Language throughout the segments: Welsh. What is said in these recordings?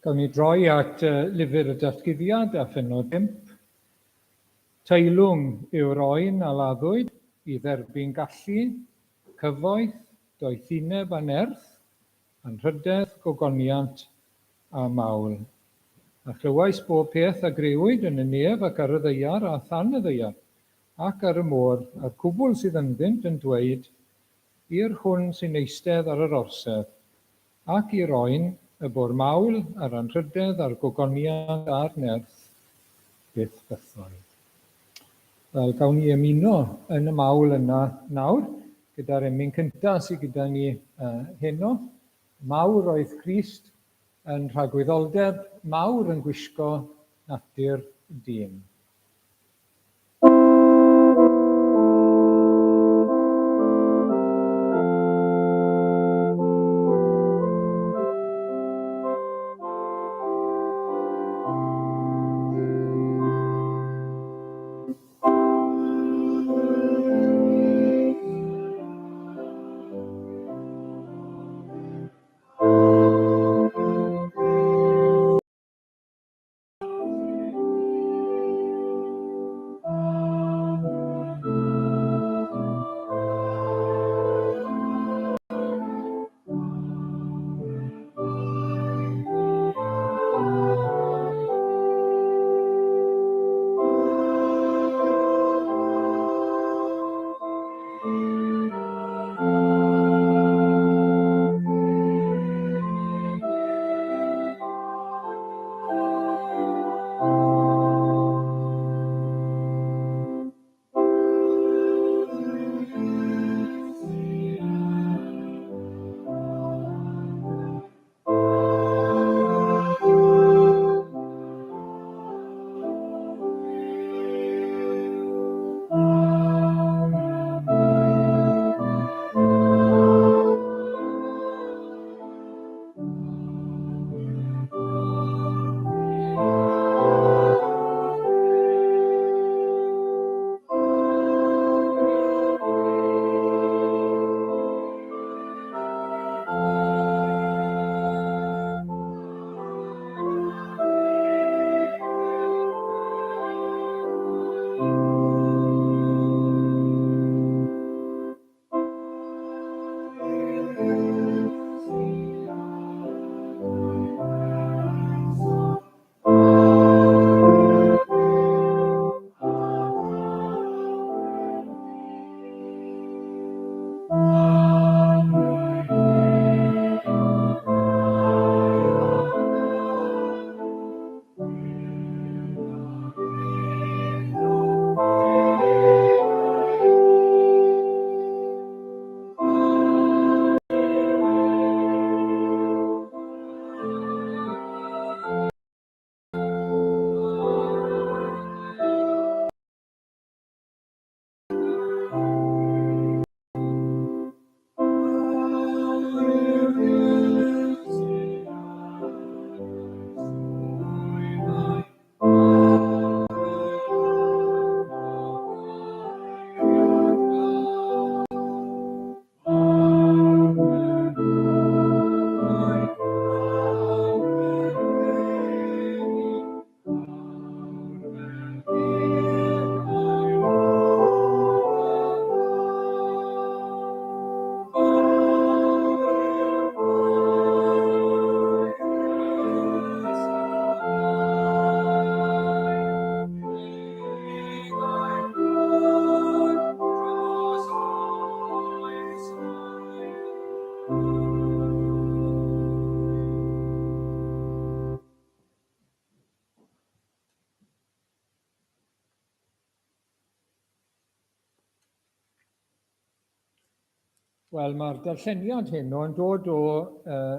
Gawn ni droi at lyfr y Datguddiad a phennod 5. Teilwng yw'r oen a laddwyd i dderbyn gallu, cyfoeth, doethineb a nerth, anrhydedd, gogoniant a mawl. A chlywais bob peth a grëwyd yn y nef ac ar y ddaear a than y ddaear, ac ar y môr, a'r cwbl sydd ynddynt yn dweud, I'r hwn sy'n eistedd ar yr orsedd, Ac i'r oen, y bo'r mawl, a'r anrhydedd, a'r gogoniant, a'r nerth, byth bythoedd. Wel, gawn ni ymuno yn y mawl yna nawr, gyda'r emyn cyntaf sydd gyda ni uh, heno. Mawr oedd Crist yn rhagwyddoldeb, mawr yn gwisgo natur dyn. Wel, mae'r darlleniad heno yn dod o uh,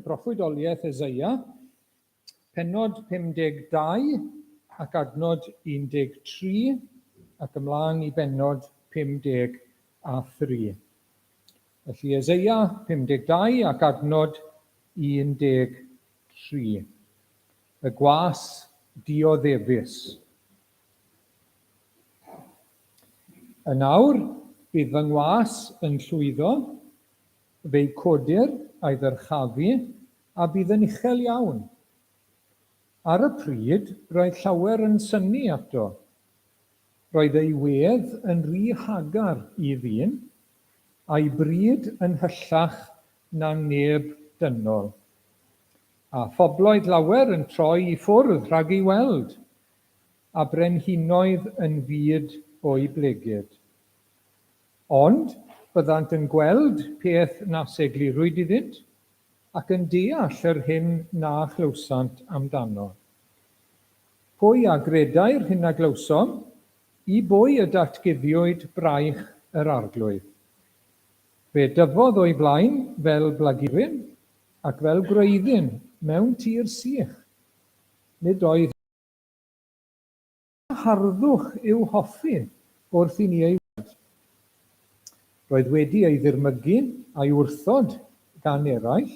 broffwydoliaeth Eseia, pennod 52 ac adnod 13 ac ymlaen i bennod 53. Felly Eseia 52 ac adnod 13. Y gwas dioddefus. Yn awr, bydd fy ngwas yn llwyddo, fe'i codir a'i ddyrchafu, a bydd yn uchel iawn. Ar y pryd, roedd llawer yn synnu ato. Roedd ei wedd yn rhy hagar i ddyn, a'i bryd yn hyllach na neb dynol. A phobloedd lawer yn troi i ffwrdd rhag ei weld, a brenhinoedd yn fud o'i blegid. Ond byddant yn gweld peth nas eglurwyd iddynt, ac yn deall yr hyn na chlywsant amdano. Pwy a gredai'r hyn a glywsom? I bwy y datguddiwyd braich yr Arglwydd? Fe dyfodd o'i flaen fel blaguryn, ac fel gwreiddyn mewn tir sych. Nid oedd harddwch i'w hoffi wrth i ni ei weld. Roedd wedi ei ddirmygu a'i wrthod gan eraill,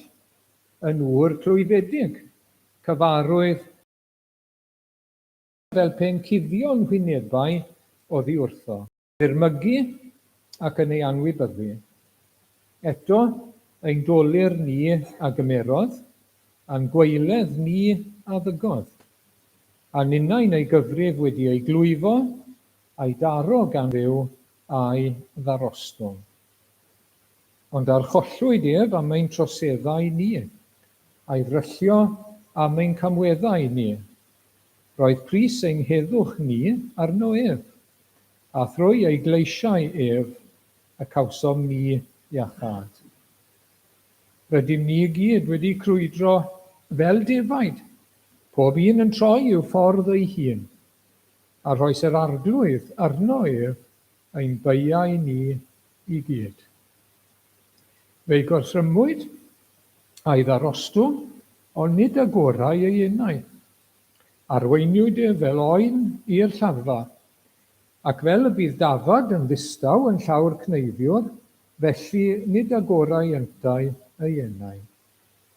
yn ŵr clwyfedig, cyfarwydd fel pe'n cuddio'n hwynebau oddi wrtho. Ddirmygu ac yn ei anwybyddu. Eto, ein dolur ni a gymerodd, a'n gwaeledd ni a ddygodd. A ninnau'n ei gyfrif wedi ei glwyfo, a'i daro gan Dduw, a'i ddarostwng. Ond archollwyd ef am ein troseddau ni, a'i ddryllio am ein camweddau ni. Roedd pris ein heddwch ni arno ef, a thrwy ei gleisiau ef y cawsom ni iachâd. Rydym ni i gyd wedi crwydro fel defaid, pob un yn troi i'w ffordd ei hun, a rhoes yr Arglwydd arno ef ein beiau ni i gyd. Fe'i gorthrymwyd a'i ddarostwng, ond nid agorai ei enau. Arweiniwyd ef fel oen i'r lladdfa, ac fel y bydd dafad yn ddistaw yn llaw'r cneifiwr, felly nid agorai yntau ei enau.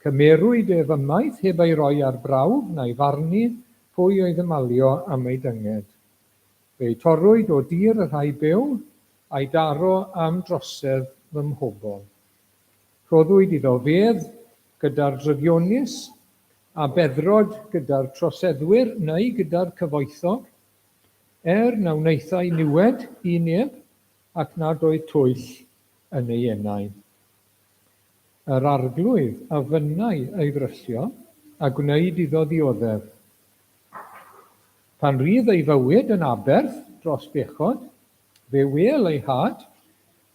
Cymerwyd ef ymaith heb ei roi ar brawf na'i farnu pwy oedd yn malio am ei dynged. Fe'i torrwyd o dir y rhai byw, a'i daro am drosedd fy mhobl. Rhoddwyd iddo fedd gyda'r drygionus, a beddrod gyda'r troseddwyr neu gyda'r cyfoethog, er na wnaethai niwed i neb, ac nad oedd twyll yn ei enau. Yr Arglwydd a fynnai ei ddryllio, a gwneud iddo ddioddef. Pan rydd ei fywyd yn aberth dros bechod, fe wêl ei had,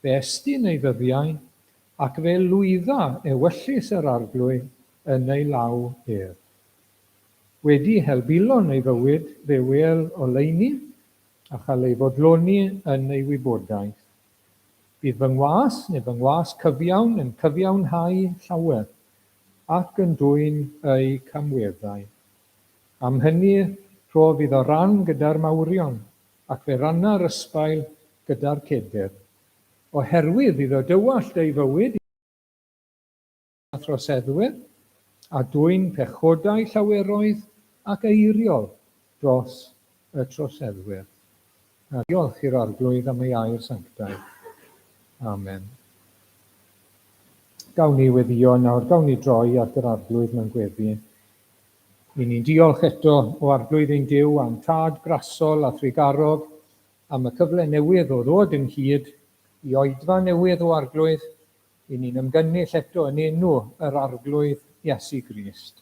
fe estyn ei ddyddiau, ac fe lwydda ewyllys yr Arglwydd yn ei law ef. Wedi helbulon ei fywyd, fe wêl oleuni, a chael ei fodloni yn ei wybodaeth. Bydd fy ngwas, neu fy ngwas cyfiawn, yn cyfiawnhau llawer, ac yn dwyn eu camweddau. Am hynny, rhof iddo ran gyda'r mawrion, ac fe ranna'r ysbail gyda'r cedyrn. Oherwydd iddo dywallt ei fywyd i throseddwyr, a dwyn pechodau llaweroedd ac eiriol dros y troseddwyr. A diolch i'r Arglwydd am ei air sanctaidd. Amen. Gawn ni weddïo nawr, gawn ni droi at yr Arglwydd mewn gweddi. Y'n ni'n diolch eto, o Arglwydd ein Duw a'n Tad grasol a thrugarog, am y cyfle newydd o ddod ynghyd i oedfa newydd, o Arglwydd. Y'n ni'n ymgynnull eto yn enw yr Arglwydd Iesu Grist.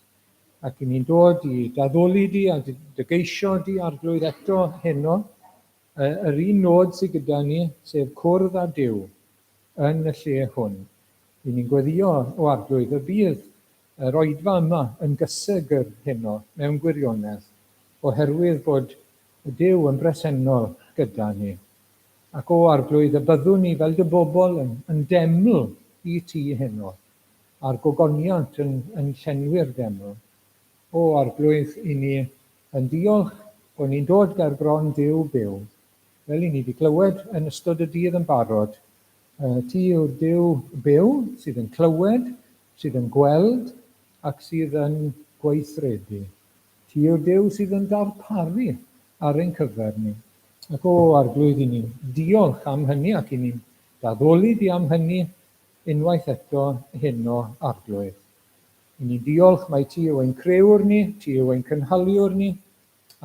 Ac y'n ni'n dod i d'addoli di a dy geisio di, Arglwydd, eto heno. Yr un nod sydd gyda ni, sef cwrdd â Duw yn y lle hwn. Y'n ni'n gweddïo, o Arglwydd, y bydd yr oedfa yma yn gysegr heno mewn gwirionedd, oherwydd bod Duw yn bresennol gyda ni. Ac o Arglwydd, y byddwn ni fel dy bobl yn, yn deml i ti heno, a'r gogoniant yn, yn llenwi'r deml. O Arglwydd, i ni yn diolch bod ni'n dod ger bron Duw byw. Fel i ni wedi clywed yn ystod y dydd yn barod, ti yw'r Duw byw sydd yn clywed, sydd yn gweld ac sydd yn gweithredu. Ti yw'r Duw sydd yn darparu ar ein cyfer ni. Ac o, Arglwydd, i ni'n diolch am hynny ac i ni'n d'addoli di am hynny unwaith eto heno, Arglwydd. I ni'n diolch mai ti yw ein crëwr ni, ti yw ein cynhaliwr ni,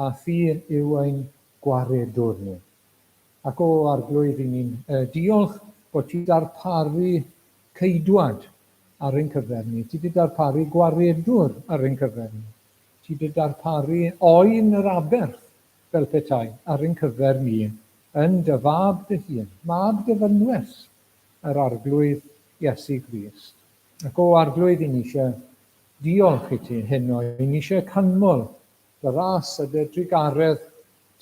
a thi yw ein gwaredwr ni. Ac o Arglwydd, i ni'n diolch bod ti darparu ceidwad ar ein cyfer ni. Ti wedi darparu gwaredwr ar ein cyfer ni. Ti wedi darparu oen yr aberth, fel petai, ar ein cyfer ni, yn dy fab dy hun, mab dy fynwes, yr Arglwydd Iesu Grist. Ac o Arglwydd, i ni eisiau diolch i ti heno, i ni eisiau canmol dy ras a dy drugaredd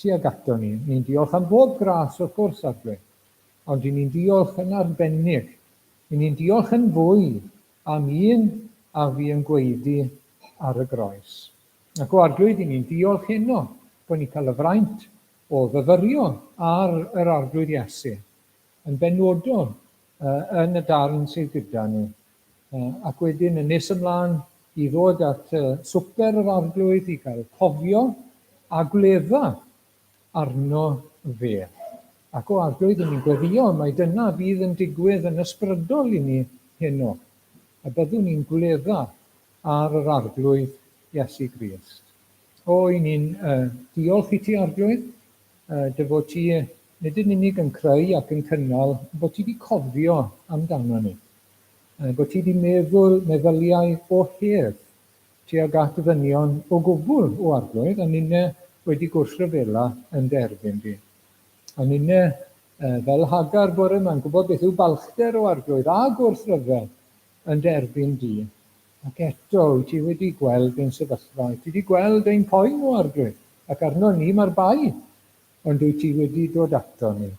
tuag ato ni. Ni'n diolch am bob gras, wrth gwrs, Arglwydd, ond i ni'n diolch yn arbennig. I ni'n diolch yn fwy am un a fu yn gweiddi ar y groes. Ac o Arglwydd, i ni'n diolch heno bod ni'n cael y fraint o fyfyrio ar yr Arglwydd Iesu, yn benodol yn y darn sydd gyda ni, ac wedyn yn nes ymlaen i ddod at swper yr Arglwydd i gael cofio a gwledda arno fe. Ac o Arglwydd, i ni'n gweddio mai dyna fydd yn digwydd yn ysbrydol i ni heno, y byddwn ni'n gwledda ar yr Arglwydd Iesu Grist. O, i ni'n diolch i ti, Arglwydd, dy fod ti nid yn unig yn creu ac yn cynnal, ond bod ti wedi cofio amdano ni. Bod ti wedi meddwl meddyliau o hedd tuag at ddynion o gwbl, o Arglwydd, a ninne wedi gwrthryfela yn dy erbyn di. A ninne, fel Hagar bore yma, yn gwybod beth yw balchder, o Arglwydd, a gwrthryfel yn dy erbyn di. Ac eto, wyt ti wedi gweld ein sefyllfa, wyt ti wedi gweld ein poen, o Arglwydd, ac arno ni mae'r bai, ond wyt ti wedi dod ato ni.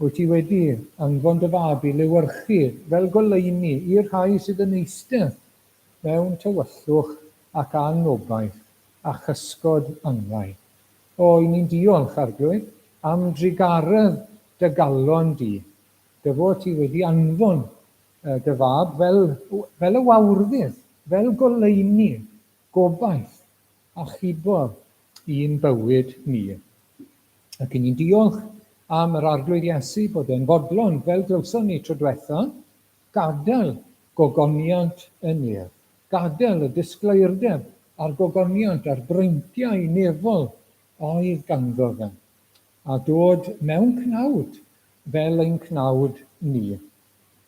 Wyt ti wedi anfon dy fab i lewyrchu fel goleuni i'r rhai sydd yn eistedd mewn tywyllwch ac anobaith a chysgod angau. O, i ni'n diolch, Arglwydd, am drugaredd dy galon di, dy fod ti wedi anfon dy fab fel, fel y wawrddydd, fel goleuni, gobaith, achubodd i'n bywyd ni. Ac i ni'n diolch am yr Arglwydd Iesu bod e'n fodlon, fel glywson ni tro diwetha, gadael gogoniant y nef, gadael y disgleirdeb a'r gogoniant a'r breintiau nefol oedd ganddo fe, a dod mewn cnawd fel ein cnawd ni,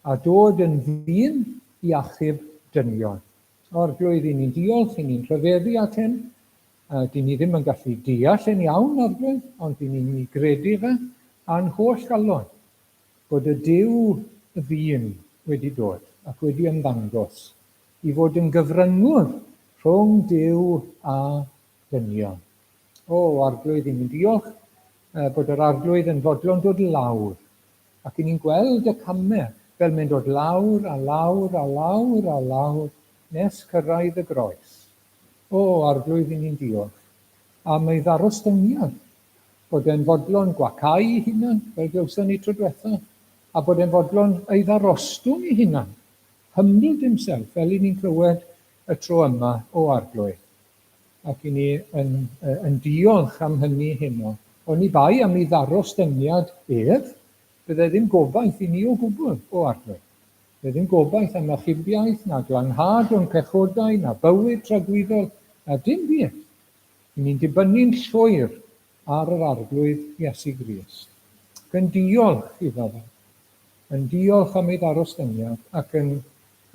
a dod yn ddyn i achub dynion. Arglwydd, i ni'n diolch, i ni'n rhyfeddu at hyn. Dyn ni ddim yn gallu deall yn iawn, Arglwydd, ond dyn ni'n ei gredu fe a'n holl galon, bod y Duw ddyn wedi dod ac wedi ymddangos i fod yn gyfryngwr rhwng Duw a dynion. O, Arglwydd, i ni'n diolch bod yr Arglwydd yn fodlon dod lawr Ac 'y ni'n gweld y camau fel mae'n dod lawr a lawr a lawr a lawr nes cyrraedd y groes. O, Arglwydd, 'y ni'n diolch am ei ddarostyngiad, bod e'n fodlon gwacáu ei hunan, fel glywson ni tro diwetha, a bod e'n fodlon ei ddarostwng ei hunan, humbled himself, fel 'y ni'n clywed y tro yma, o Arglwydd. Ac 'y ni yn, yn diolch am hynny heno. Oni bai am ei ddarostyngiad ef, byddai ddim gobaith i ni o gwbl, o Arglwydd. Byddai ddim gobaith am achubiaeth, na glanhad o'n pechodau, na bywyd tragwyddol, na dim byd. 'Y ni'n dibynnu'n llwyr ar yr Arglwydd Iesu Grist. Ac yn diolch iddo fe. Yn diolch am ei ddarostyngiad, ac yn,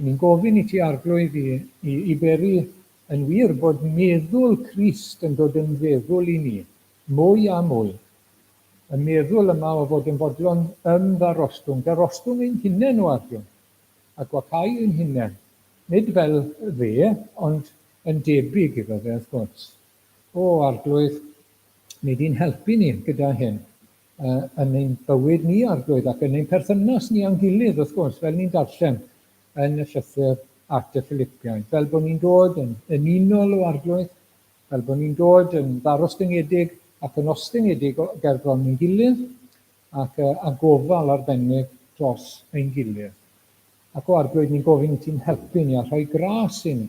ni'n gofyn i ti, Arglwydd, i, i, i beri Yn wir, bod meddwl Crist yn dod yn feddwl i ni, mwy a mwy. Y meddwl yma o fod yn fodlon ymddarostwng, darostwng ein hunain o Arglwydd, a gwacáu ein hunain, nid fel fe, ond yn debyg iddo fe, wrth gwrs. O, Arglwydd, wnei di'n helpu ni gyda hyn, yn ein bywyd ni, Arglwydd, ac yn ein perthynas ni â'n gilydd, wrth gwrs, fel ni'n darllen yn y llythyr at y Philipiaid, fel bod ni'n dod yn, yn unol o Arglwydd, fel bod ni'n dod yn ddarostyngedig ac yn ostyngedig ger bron ein gilydd, ac a gofal arbennig dros ein gilydd. Ac o Arglwydd, ni'n gofyn i ti'n helpu ni a rhoi gras i ni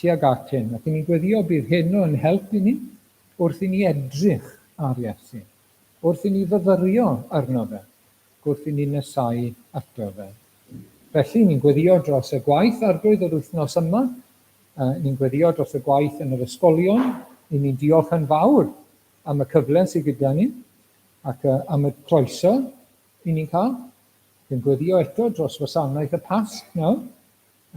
tuag at hyn. Ac i ni'n gweddio bydd heno yn help i ni wrth i ni edrych ar Iesu, wrth i ni fyfyrio arno fe, wrth i ni nesáu ato fe. Felly, ni'n gweddio dros y gwaith Arglwydd yr wythnos yma. Ni'n gweddio dros y gwaith yn yr ysgolion. I ni'n diolch yn fawr am y cyfle sydd gyda ni ac am y croeso i ni'n cael. Yn gweddio eto dros wasanaeth y Pasg nawr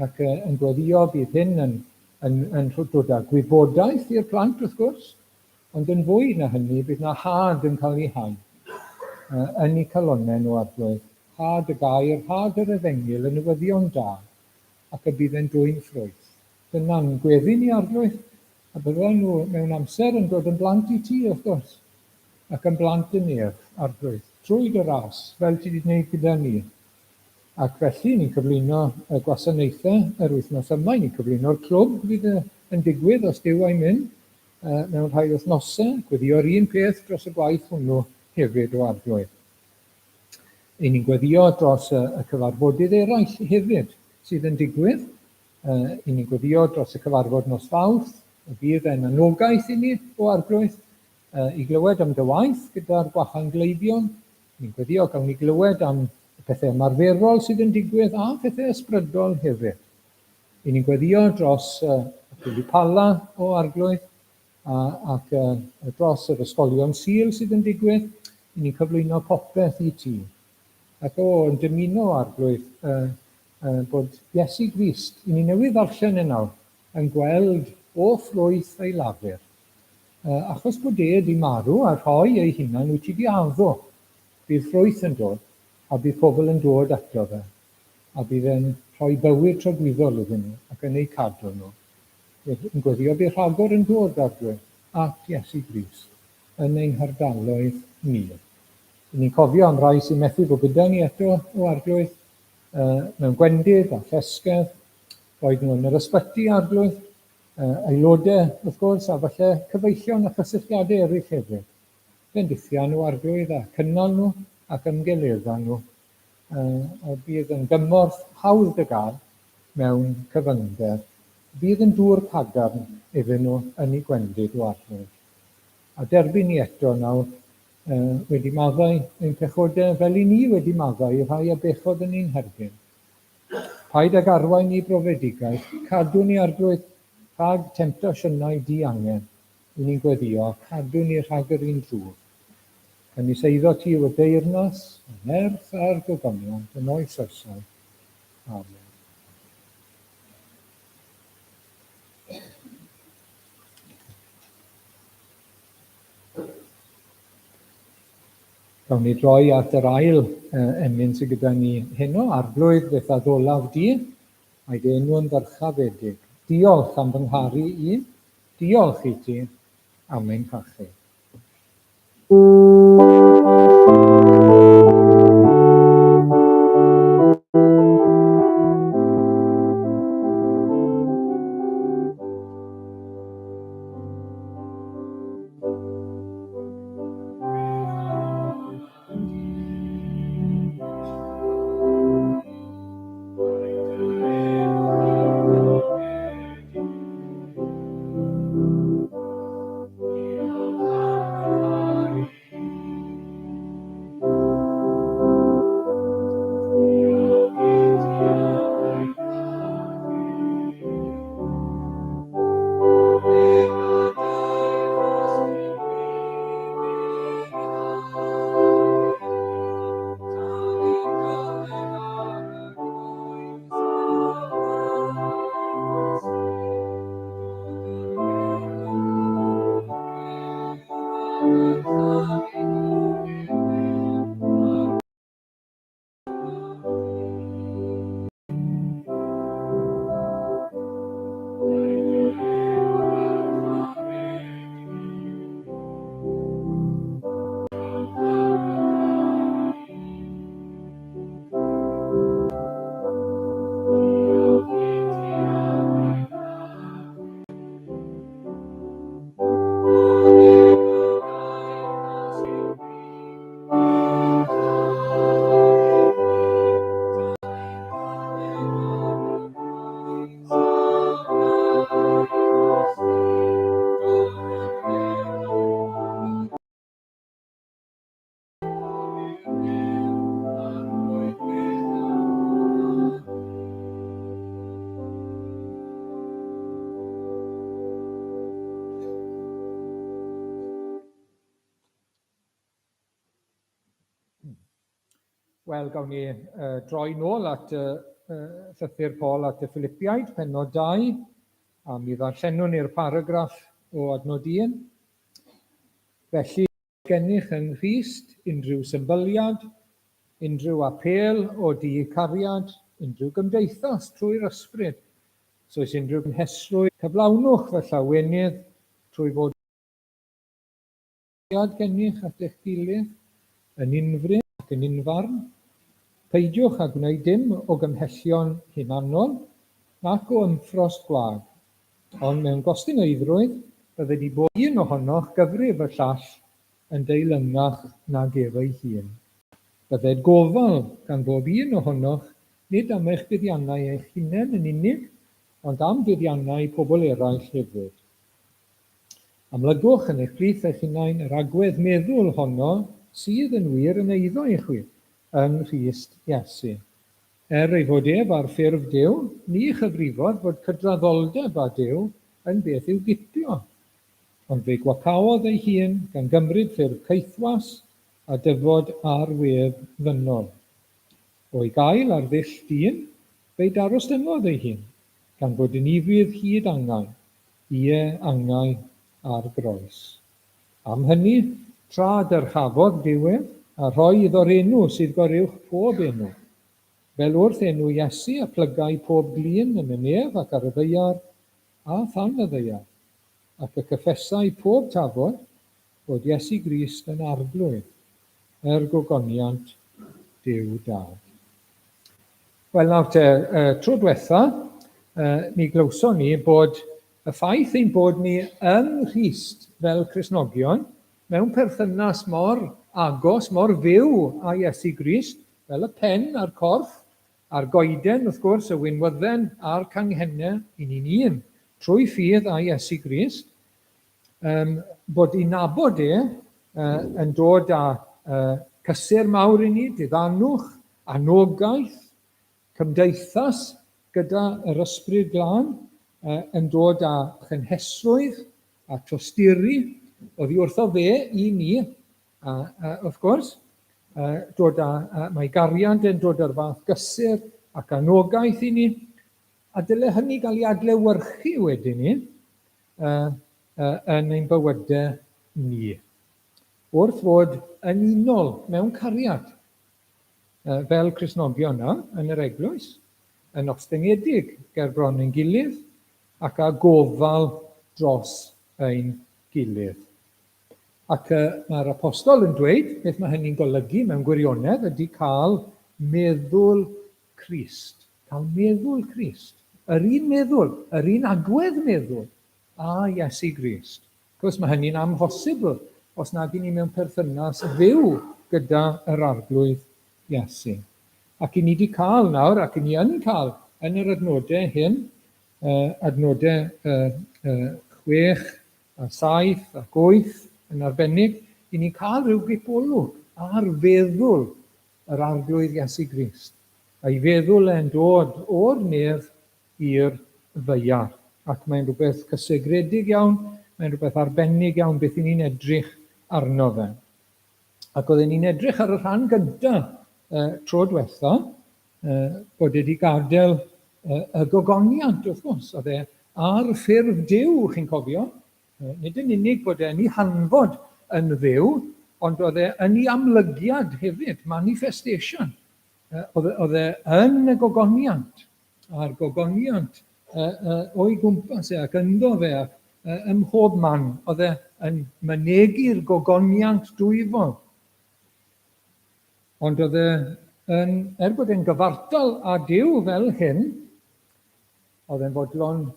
ac yn gweddio bydd hyn yn, yn, yn dod â gwybodaeth i'r plant wrth gwrs, Ond yn fwy na hynny, bydd 'na had yn cael ei hau yn eu calonnau nhw, Arglwydd, had y gair, had yr efengyl, y newyddion da, ac y bydd e'n dwyn ffrwyth. Dyna'n gweddi ni, Arglwydd, a byddan nhw mewn amser yn dod yn blant i ti, wrth gwrs, ac yn blant y nef, Arglwydd, trwy dy ras, fel ti wedi gwneud gyda ni. Ac felly, ni'n cyflwyno y gwasanaethau yr wythnos yma, ni'n cyflwyno'r clwb fydd yn digwydd os Duw a'i myn, mewn rhai wythnosau, gweddïo'r un peth dros y gwaith hwnnw hefyd o Arglwydd. Ein ni'n gweddio dros y, y cyfarfodydd eraill hefyd sydd yn digwydd. Ein ni'n gweddio dros y cyfarfod nos Fawrth, y bydd e'n anogaeth i ni o Arglwydd, i glywed am dy waith gyda'r gwahan gleifion. Ni'n gweddio gawn ni glywed am y pethau ymarferol sydd yn digwydd a phethau ysbrydol hefyd. I ni'n gweddio dros y Pala o Arglwydd a, ac dros yr ysgolion Sul sydd yn digwydd. I ni'n cyflwyno popeth i ti. Ac o, yn dymuno, Arglwydd, bod Iesu Grist, i ni newydd ddarllen e nawr, yn gweld o ffrwyth ei lafur. Achos bod e di marw a rhoi ei hunan, wyt ti di addo bydd ffrwyth yn dod a bydd pobl yn dod ato fe. A bydd e'n rhoi bywyd tragwyddol iddyn nhw ac yn eu cadw nhw. Yn gweddio bydd rhagor yn dod, Arglwydd, at Iesu Grist yn ein hardaloedd ni. Yn ni'n cofio am rai sy'n methu bod gyda ni eto, o Arglwydd, mewn gwendid a llesgedd, roed nhw yn yr ysbyty, Arglwydd, aelodau, wrth gwrs, a falle cyfeillion a chysylltiadau eraill hefyd. Bendithia nhw, Arglwydd, a cynnal nhw ac ymgeledda nhw y bydd yn gymorth hawdd dy gael mewn cyfyngder, bydd yn dŵr cadarn iddyn nhw yn eu gwendid o Arglwydd. A derbyn ni eto nawr, wedi maddau ein pechodau fel i ni wedi maddau i rhai a bechodd yn ein herbyn. Paid ag arwain ni i brofedigaeth, cadw ni, Arglwydd, rhag temtasiynau diangen, i ni'n gweddio, cadw ni rhag yr un drwg. Canys eiddo ti yw y deyrnas, y nerth a'r gogoniant yn oes oesau. Amen. Gawn ni droi at yr ail emyn sydd gyda ni heno, Arglwydd beth addolaf di, mae dy enw'n ddyrchafedig. Diolch am fy ngharu i, diolch i ti am ein hachu. Wel, gawn ni uh, droi nôl at uh, uh, llythyr Paul at y Philipiaid, penod 2, a mi ddarllenwn ni'r paragraff o adnod 1. Felly, gennych yng Nghrist unrhyw symbyliad, unrhyw apêl o du cariad, unrhyw gymdeithas trwy'r ysbryd, os oes unrhyw gynhesrwydd, cyflawnwch fy llawenydd trwy fod Cariad gennych at eich gilydd, yn unfryd ac yn unfarn. Peidiwch â gwneud dim o gymhellion hunanol, nac o ymffrost gwag, ond mewn gostyngeiddrwydd bydded i bob un ohonoch gyfrif y llall yn deilyngach nag ef ei hun. Bydded gofal gan bob un ohonoch nid am eich buddiannau eich hunain yn unig, ond am fuddiannau pobl eraill hefyd. Amlygwch yn eich plith eich hunain yr agwedd meddwl honno sydd yn wir yn eiddo i chwi yng Nghrist Iesu. Er ei fod ef ar ffurf Duw, ni chyfrifodd fod cydraddoldeb â Duw yn beth i'w gipio, ond fe gwacaodd ei hun gan gymryd ffurf caethwas a dyfod ar wedd ddynol. O'i gael ar ddull dyn, fe'i darostyngodd ei hun, gan fod yn ufudd hyd angau, Ie, angau a'r groes. Am hynny, tra dyrchafodd Duw ef, a rhoi iddo'r enw sydd goruwch pob enw, fel wrth enw Iesu y plygai pob glin yn y nef ac ar y ddaear, a than y ddaear, ac y cyffesai pob tafod fod Iesu Grist yn Arglwydd, er gogoniant Duw Dad. Wel nawr te, tro diwetha, mi glywson ni bod y ffaith ein bod ni yng Nghrist fel Cristnogion, mewn perthynas mor agos, mor fyw â Iesu Grist, fel y pen a'r corff, a'r goeden, wrth gwrs, y winwydden a'r canghennau, i ni'n un, trwy ffydd â Iesu Grist, um, bod i nabod e uh, yn dod â uh, cysur mawr i ni, diddanwch, anogaeth, cymdeithas gyda yr Ysbryd Glân, uh, yn dod â chynhesrwydd a tosturi oddi wrtho fe i ni, a, a wrth gwrs, uh, dod â, uh, mae gariad yn dod â'r fath gysur ac anogaeth i ni, a dyle hynny gael ei adlewyrchu wedyn ni, yn ein bywydau ni. Wrth fod yn unol mewn cariad, fel Cristnogion nawr yn yr eglwys, yn ostyngedig ger bron ein gilydd ac â gofal dros ein gilydd. Ac mae'r apostol yn dweud beth mae hynny'n golygu mewn gwirionedd ydy cael meddwl Crist. Cael meddwl Crist. Yr un meddwl, yr un agwedd meddwl â Iesu Grist. Wrth gwrs, mae hynny'n amhosibl os nad y'n ni mewn perthynas fyw gyda yr Arglwydd Iesu. Ac i ni wedi cael nawr, ac i ni yn cael yn yr adnodau hyn, uh, adnodau uh, uh, 6 a 7 ac 8 yn arbennig, i ni'n cael rhyw gipolwg ar feddwl yr Arglwydd Iesu Grist, a'i feddwl e'n dod o'r nef i'r ddaear. Ac mae'n rhywbeth cysegredig iawn, mae'n rhywbeth arbennig iawn beth i ni'n edrych arno fe. Ac oedden ni'n edrych ar y rhan gyntaf uh, tro diwetha, uh, bod wedi gadael uh, y gogoniant, wrth gwrs. Oedd e ar ffurf Duw, chi'n cofio. Nid yn unig bod e yn ei hanfod yn Dduw, ond oedd e yn ei amlygiad hefyd, manifestation. Oedd e yn y gogoniant, a'r gogoniant o'i gwmpas e ac ynddo fe ac ym mhob man, oedd e yn mynegi'r gogoniant dwyfol. Ond oedd e yn, er bod e'n gyfartal â Duw fel hyn, oedd e'n fodlon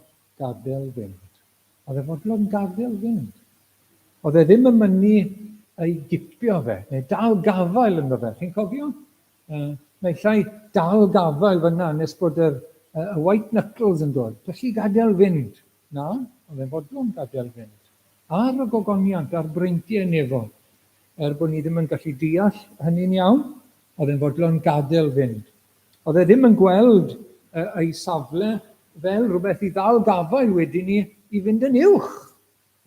gadael fynd. Oedd e fodlon gadael fynd. Oedd e ddim yn mynnu ei gipio fe, neu dal gafael ynddo fe. Chi'n cofio? Uh, naill ai dal gafael fyna nes bod yr, uh, y white knuckles yn dod. Felly gadael fynd. Na, oedd e'n fodlon gadael fynd. Ar y gogoniant, ar breintiau nefol. Er bod ni ddim yn gallu deall hynny'n iawn, oedd e'n fodlon gadael fynd. Oedd e ddim yn gweld ei safle fel rhywbeth i ddal gafael wedyn ni i fynd yn uwch,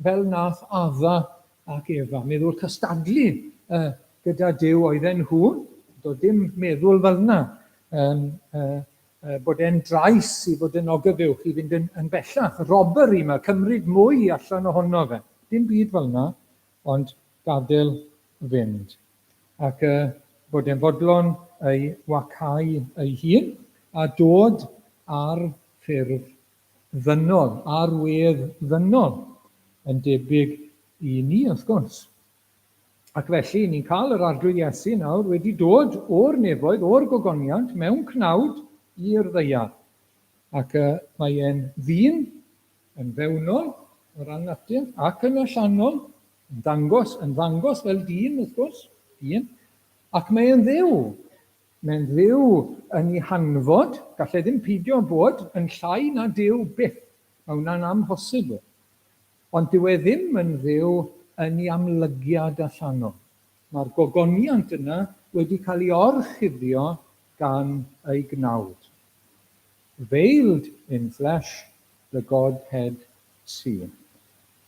fel nath Adda ac Efa. Meddwl cystadlu gyda Duw oedden nhw. Doedd dim meddwl fel yna, bod e'n drais i fod yn ogyfuwch, i fynd yn bellach. Robbery 'ma, cymryd mwy allan ohono fe. Dim byd fel yna, ond gadael fynd. Ac bod e'n fodlon ei wacáu ei hun a dod ar ffurf ddynol, ar wedd ddynol, yn debyg i ni wrth gwrs. Ac felly, ni'n cael yr Arglwydd Iesu nawr wedi dod o'r nefoedd, o'r gogoniant, mewn cnawd i'r ddaear. Ac mae e'n ddyn, yn fewnol o ran natur, ac yn allanol, yn dangos, yn ddangos fel dyn, wrth gwrs, dyn, ac mae e'n Dduw. Mae'n Dduw yn ei hanfod, gall e ddim peidio bod yn llai na Duw byth, mae hwnna'n amhosibl. Ond dyw e ddim yn Dduw yn ei amlygiad allanol. Mae'r gogoniant yna wedi cael ei orchuddio gan ei gnawd. Veiled in flesh, the Godhead seen.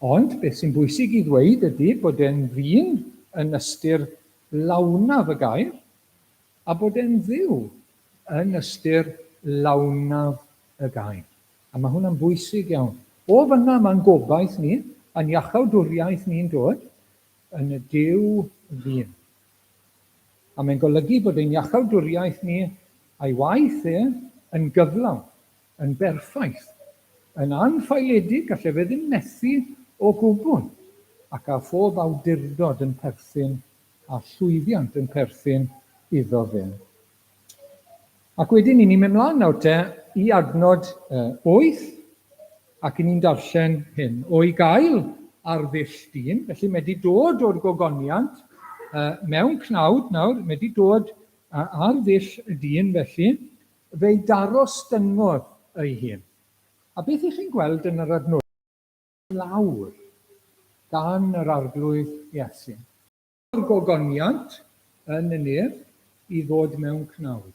Ond beth sy'n bwysig i ddweud ydy bod e'n ddyn yn ystyr lawnaf y gair, a bod e'n Dduw yn ystyr lawnaf y gair. A mae hwnna'n bwysig iawn. O fan'na mae'n gobaith ni, a'n iachawdwriaeth ni'n dod, yn y Duw ddyn. A mae'n golygu bod ein iachawdwriaeth ni a'i waith e yn gyflawn, yn berffaith, yn anffaeledig, gallai fe ddim methu o gwbl, ac â phob awdurdod yn perthyn a llwyddiant yn perthyn iddo fe. Ac wedyn 'y ni'n mynd mlaen nawr te i adnod 8, ac 'y ni'n darllen hyn, O'i gael ar ddull dyn, felly mae 'di dod o'r gogoniant mewn cnawd nawr, mae 'di dod ar ddull dyn felly, fe'i darostyngodd ei hun. A beth 'y chi'n gweld yn yr adnodau lawr gan yr Arglwydd Iesu? O'r gogoniant yn y nef i ddod mewn cnawd.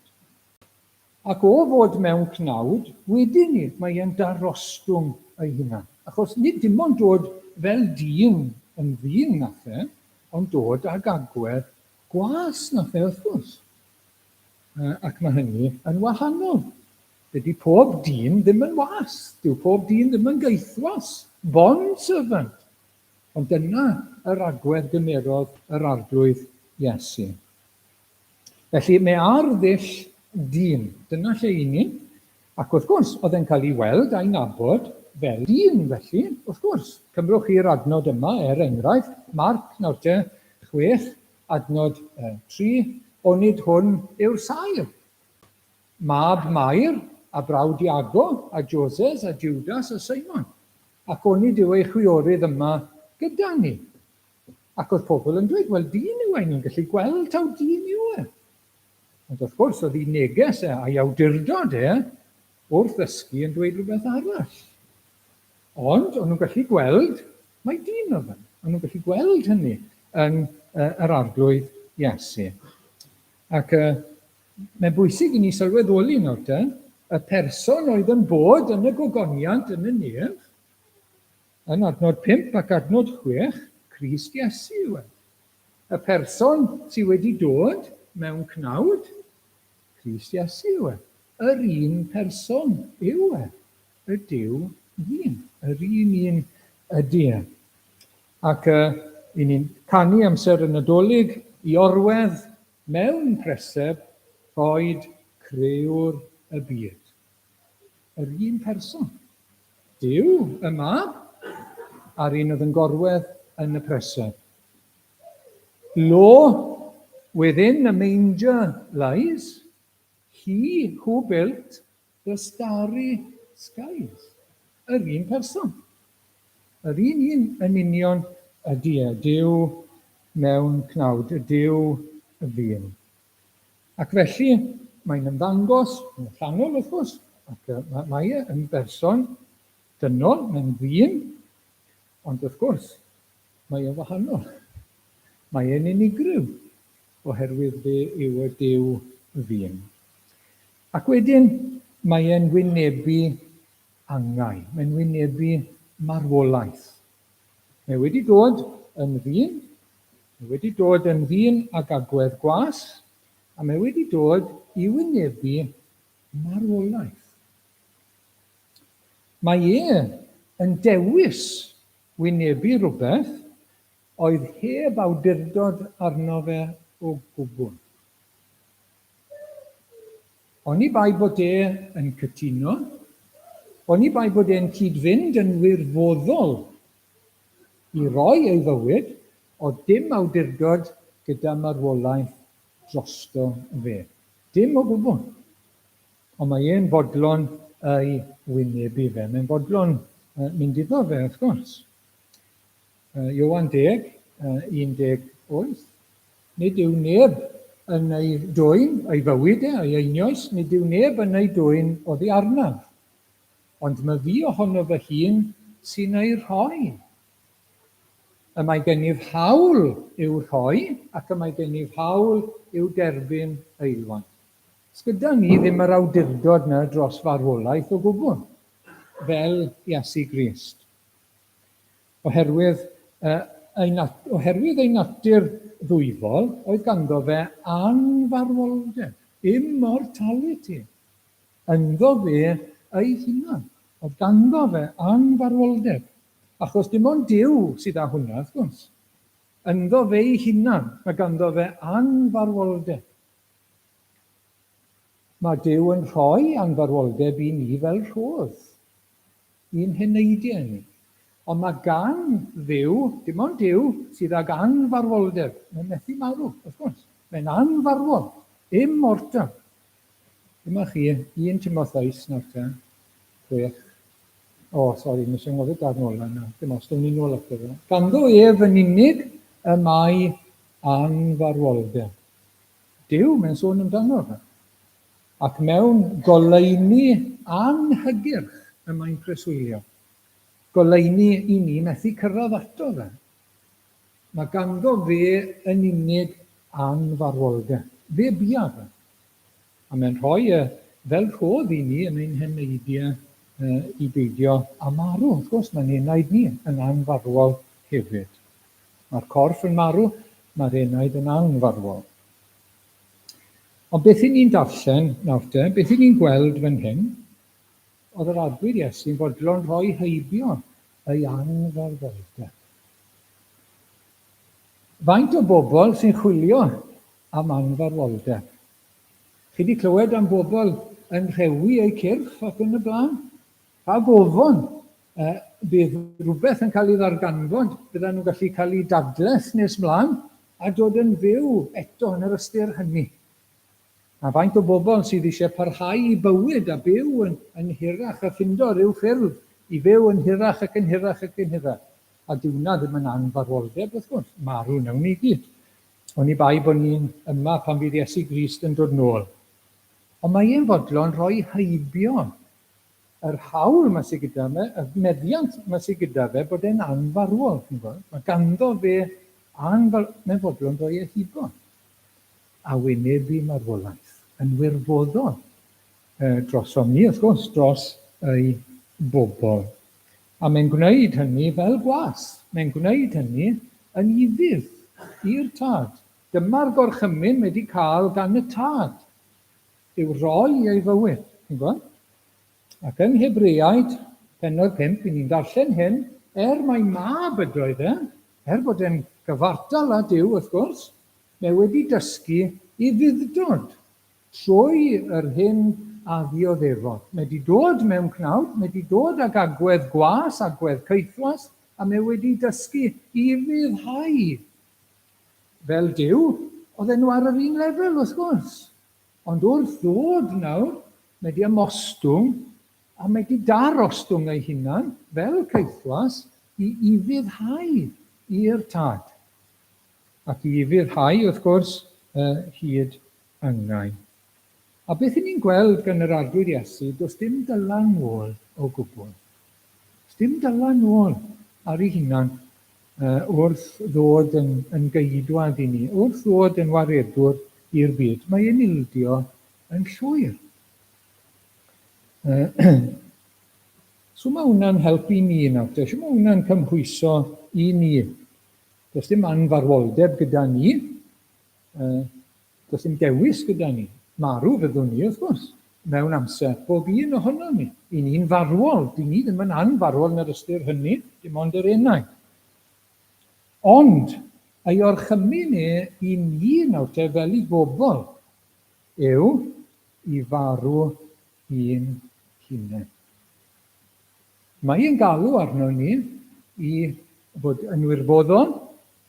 Ac o fod mewn cnawd, wedyn 'ny, mae e'n darostwng ei hunan. Achos nid dim ond dod fel dyn yn ddyn nath e, ond dod ag agwedd gwas nath e wrth gwrs. Ac mae hynny yn wahanol. Dydy pob dyn ddim yn was. Dyw pob dyn ddim yn gaethwas, bond servant. Ond dyna yr agwedd gymerodd yr Arglwydd Iesu. Felly, mae ar ddull dyn. Dyna lle i ni. Ac wrth gwrs, oedd e'n cael ei weld a'i nabod fel dyn, felly, wrth gwrs. Cymrwch chi'r adnod yma, er enghraifft, Marc, nawr te, 6, adnod 3, Onid hwn yw'r saer? Mab Mair, a brawd Iago, a Joses, a Judas, a Simon. Ac onid yw ei chwiorydd yma gyda ni? Ac oedd pobl yn dweud, wel dyn yw e, ni'n gallu gweld taw dyn yw e. Ond wrth gwrs, oedd ei neges e a'i awdurdod e wrth ddysgu yn dweud rhywbeth arall. Ond o'n nhw'n gallu gweld mai dyn oedd e. O'n nhw'n gallu gweld hynny yn yr Arglwydd Iesu. Ac mae'n bwysig i ni sylweddoli nawr te, y person oedd yn bod yn y gogoniant yn y nef, yn adnod 5 ac adnod 6, Crist Iesu yw e. Y person sydd wedi dod mewn cnawd, Crist Iesu yw e. Yr un person yw e, y Duw ddyn, yr un un ydy e. Ac i ni'n canu amser y Nadolig i orwedd Mewn preseb, rhoed Crëwr y byd. Yr un person. Duw, y Mab, a'r un oedd yn gorwedd yn y preseb. Lo, within a manger lies, he who built The Starry Skies. Yr un person. Yr un un yn union ydy e, Duw mewn cnawd, y Duw ddyn. Ac felly, mae'n ymddangos yn allanol wrth gwrs, ac mae e yn berson dynol, mae'n ddyn, ond wrth gwrs, mae e'n wahanol. Mae e'n unigryw, oherwydd fe yw y Duw ddyn. Ac wedyn mae e'n wynebu angau, mae'n wynebu marwolaeth. Mae wedi dod yn ddyn, mae wedi dod yn ddyn ag agwedd gwas, A mae wedi dod i wynebu marwolaeth. Mae e yn dewis wynebu rhywbeth oedd heb awdurdod arno fe o gwbl. Oni bai bod e yn cytuno, oni bai bod e'n cyd-fynd yn wirfoddol i roi ei fywyd, oedd dim awdurdod gyda marwolaeth drosto fe. Dim o gwbl. Ond mae e'n fodlon ei wynebu fe. Mae'n fodlon mynd iddo fe, wrth gwrs. Ioan 10, 18. Nid yw neb yn ei dwyn, ei fywyd e, ei einioes, nid yw neb yn ei dwyn oddi arnaf. Ond my fi ohono fy hun sy'n ei rhoi. Y mae gennyf hawl i'w rhoi, ac y mae gennyf hawl i'w derbyn eilwaith. Sgyda ni ddim yr awdurdod 'na dros farwolaeth o gwbl, fel Iesu Grist. Oherwydd, uh, ei, oherwydd ei natur ddwyfol, oedd ganddo fe anfarwoldeb, immortality, ynddo fe ei hunan. Oedd ganddo fe anfarwoldeb. Achos dim ond Duw sydd â hwnna, wrth gwrs. Ynddo fe ei hunan, mae ganddo fe anfarwoldeb. Mae Duw yn rhoi anfarwoldeb i ni fel rhodd, i'n heneidiau ni. Ond mae gan Dduw, dim ond Duw sydd ag anfarwoldeb. Mae'n methu marw, wrth gwrs. Mae'n anfarwol, immortal. Dyma chi, 1 Timotheus nawr te, 6. O, sori, nes i anghofio darn ola yna. Dim os, down ni nôl ato fe. Ganddo ef yn unig y mae anfarwoldeb. Duw, mae'n sôn amdano fe. Ac mewn goleuni anhygyrch y mae'n preswylio. Goleuni i ni methu cyrraedd ato fe. Mae ganddo fe yn unig anfarwoldeb. Fe bia fe. A mae'n rhoi e fel rhodd i ni yn ein heneidiau i beidio â marw. Wrth gwrs, mae'n enaid ni yn anfarwol hefyd. Mae'r corff yn marw, mae'r enaid yn anfarwol. Ond beth 'y ni'n darllen nawr te, beth 'y ni'n gweld fan hyn, oedd yr Arglwydd Iesu'n fodlon rhoi heibio ei anfarwoldeb. Faint o bobl sy'n chwilio am anfarwoldeb? Chi wedi clywed am bobl yn rhewi eu cyrff ac yn y blaen? Rhag ofon bydd rhywbeth yn cael ei ddarganfod, byddan nhw'n gallu cael eu dadleth nes mlaen a dod yn fyw eto yn yr ystyr hynny. A faint o bobl sydd eisiau parhau i bywyd a byw yn, yn hirach a ffindo rhyw ffyrdd i fyw yn hirach ac yn hirach ac yn hirach. A dyw hwnna ddim yn anfarwoldeb, wrth gwrs. Marw wnawn ni gyd. Oni bai bod ni'n yma pan fydd Iesu Grist yn dod nôl. Ond mae e'n fodlon rhoi heibio yr hawl 'ma sy gyda fe, y meddiant 'ma sy gyda fe, bod e'n anfarwol, chi'n gweld. Mae ganddo fe anfar... Mae'n fodlon rhoi e hibo a wynebu marwolaeth yn wirfoddol drosom ni, wrth gwrs, dros ei bobl. A mae'n gwneud hynny fel gwas. Mae'n gwneud hynny yn ufudd i'r Tad. Dyma'r gorchymyn mae wedi cael gan y Tad. Yw rhoi ei fywyd. Chi'n gweld? Ac yng Nghebreaid, pennod 5, i ni'n darllen hyn, er mai mab ydoedd e, er bod e'n gyfartal â Duw, wrth gwrs, mae wedi dysgu ufudd-dod trwy yr hyn a ddioddefodd. Mae wedi dod mewn cnawd, mae wedi dod ag agwedd gwas, agwedd caethwas, a mae wedi dysgu ufuddhau. Fel Duw, oedden nhw ar yr un lefel, wrth gwrs. Ond wrth ddod nawr, mae 'di ymostwng, a mae 'di darostwng ei hunan, fel caethwas, i ufuddhau i'r Tad. Ac i ufuddhau, wrth gwrs, hyd angau. A beth 'y ni'n gweld gan yr Arglwydd Iesu, does dim dylan nôl o gwbl. Does dim dylan nôl ar ei hunan wrth ddod yn, yn geidwad i ni, wrth ddod yn waredwr i'r byd. Mae e'n ildio yn llwyr. So mae hwnna'n helpu ni nawr te, so mae hwnna'n cymhwyso i ni. Does dim anfarwoldeb gyda ni. Does dim dewis gyda ni. Marw fyddwn ni, wrth gwrs, mewn amser, bob un ohonon ni. I ni'n farwol, dyn ni ddim yn anfarwol yn yr ystyr hynny, dim ond yr enaid. Ond, ei orchymyn e i ni nawr te, fel i bobl, yw i farw i'n hunain. Mae e'n galw arnon ni i fod yn wirfoddol,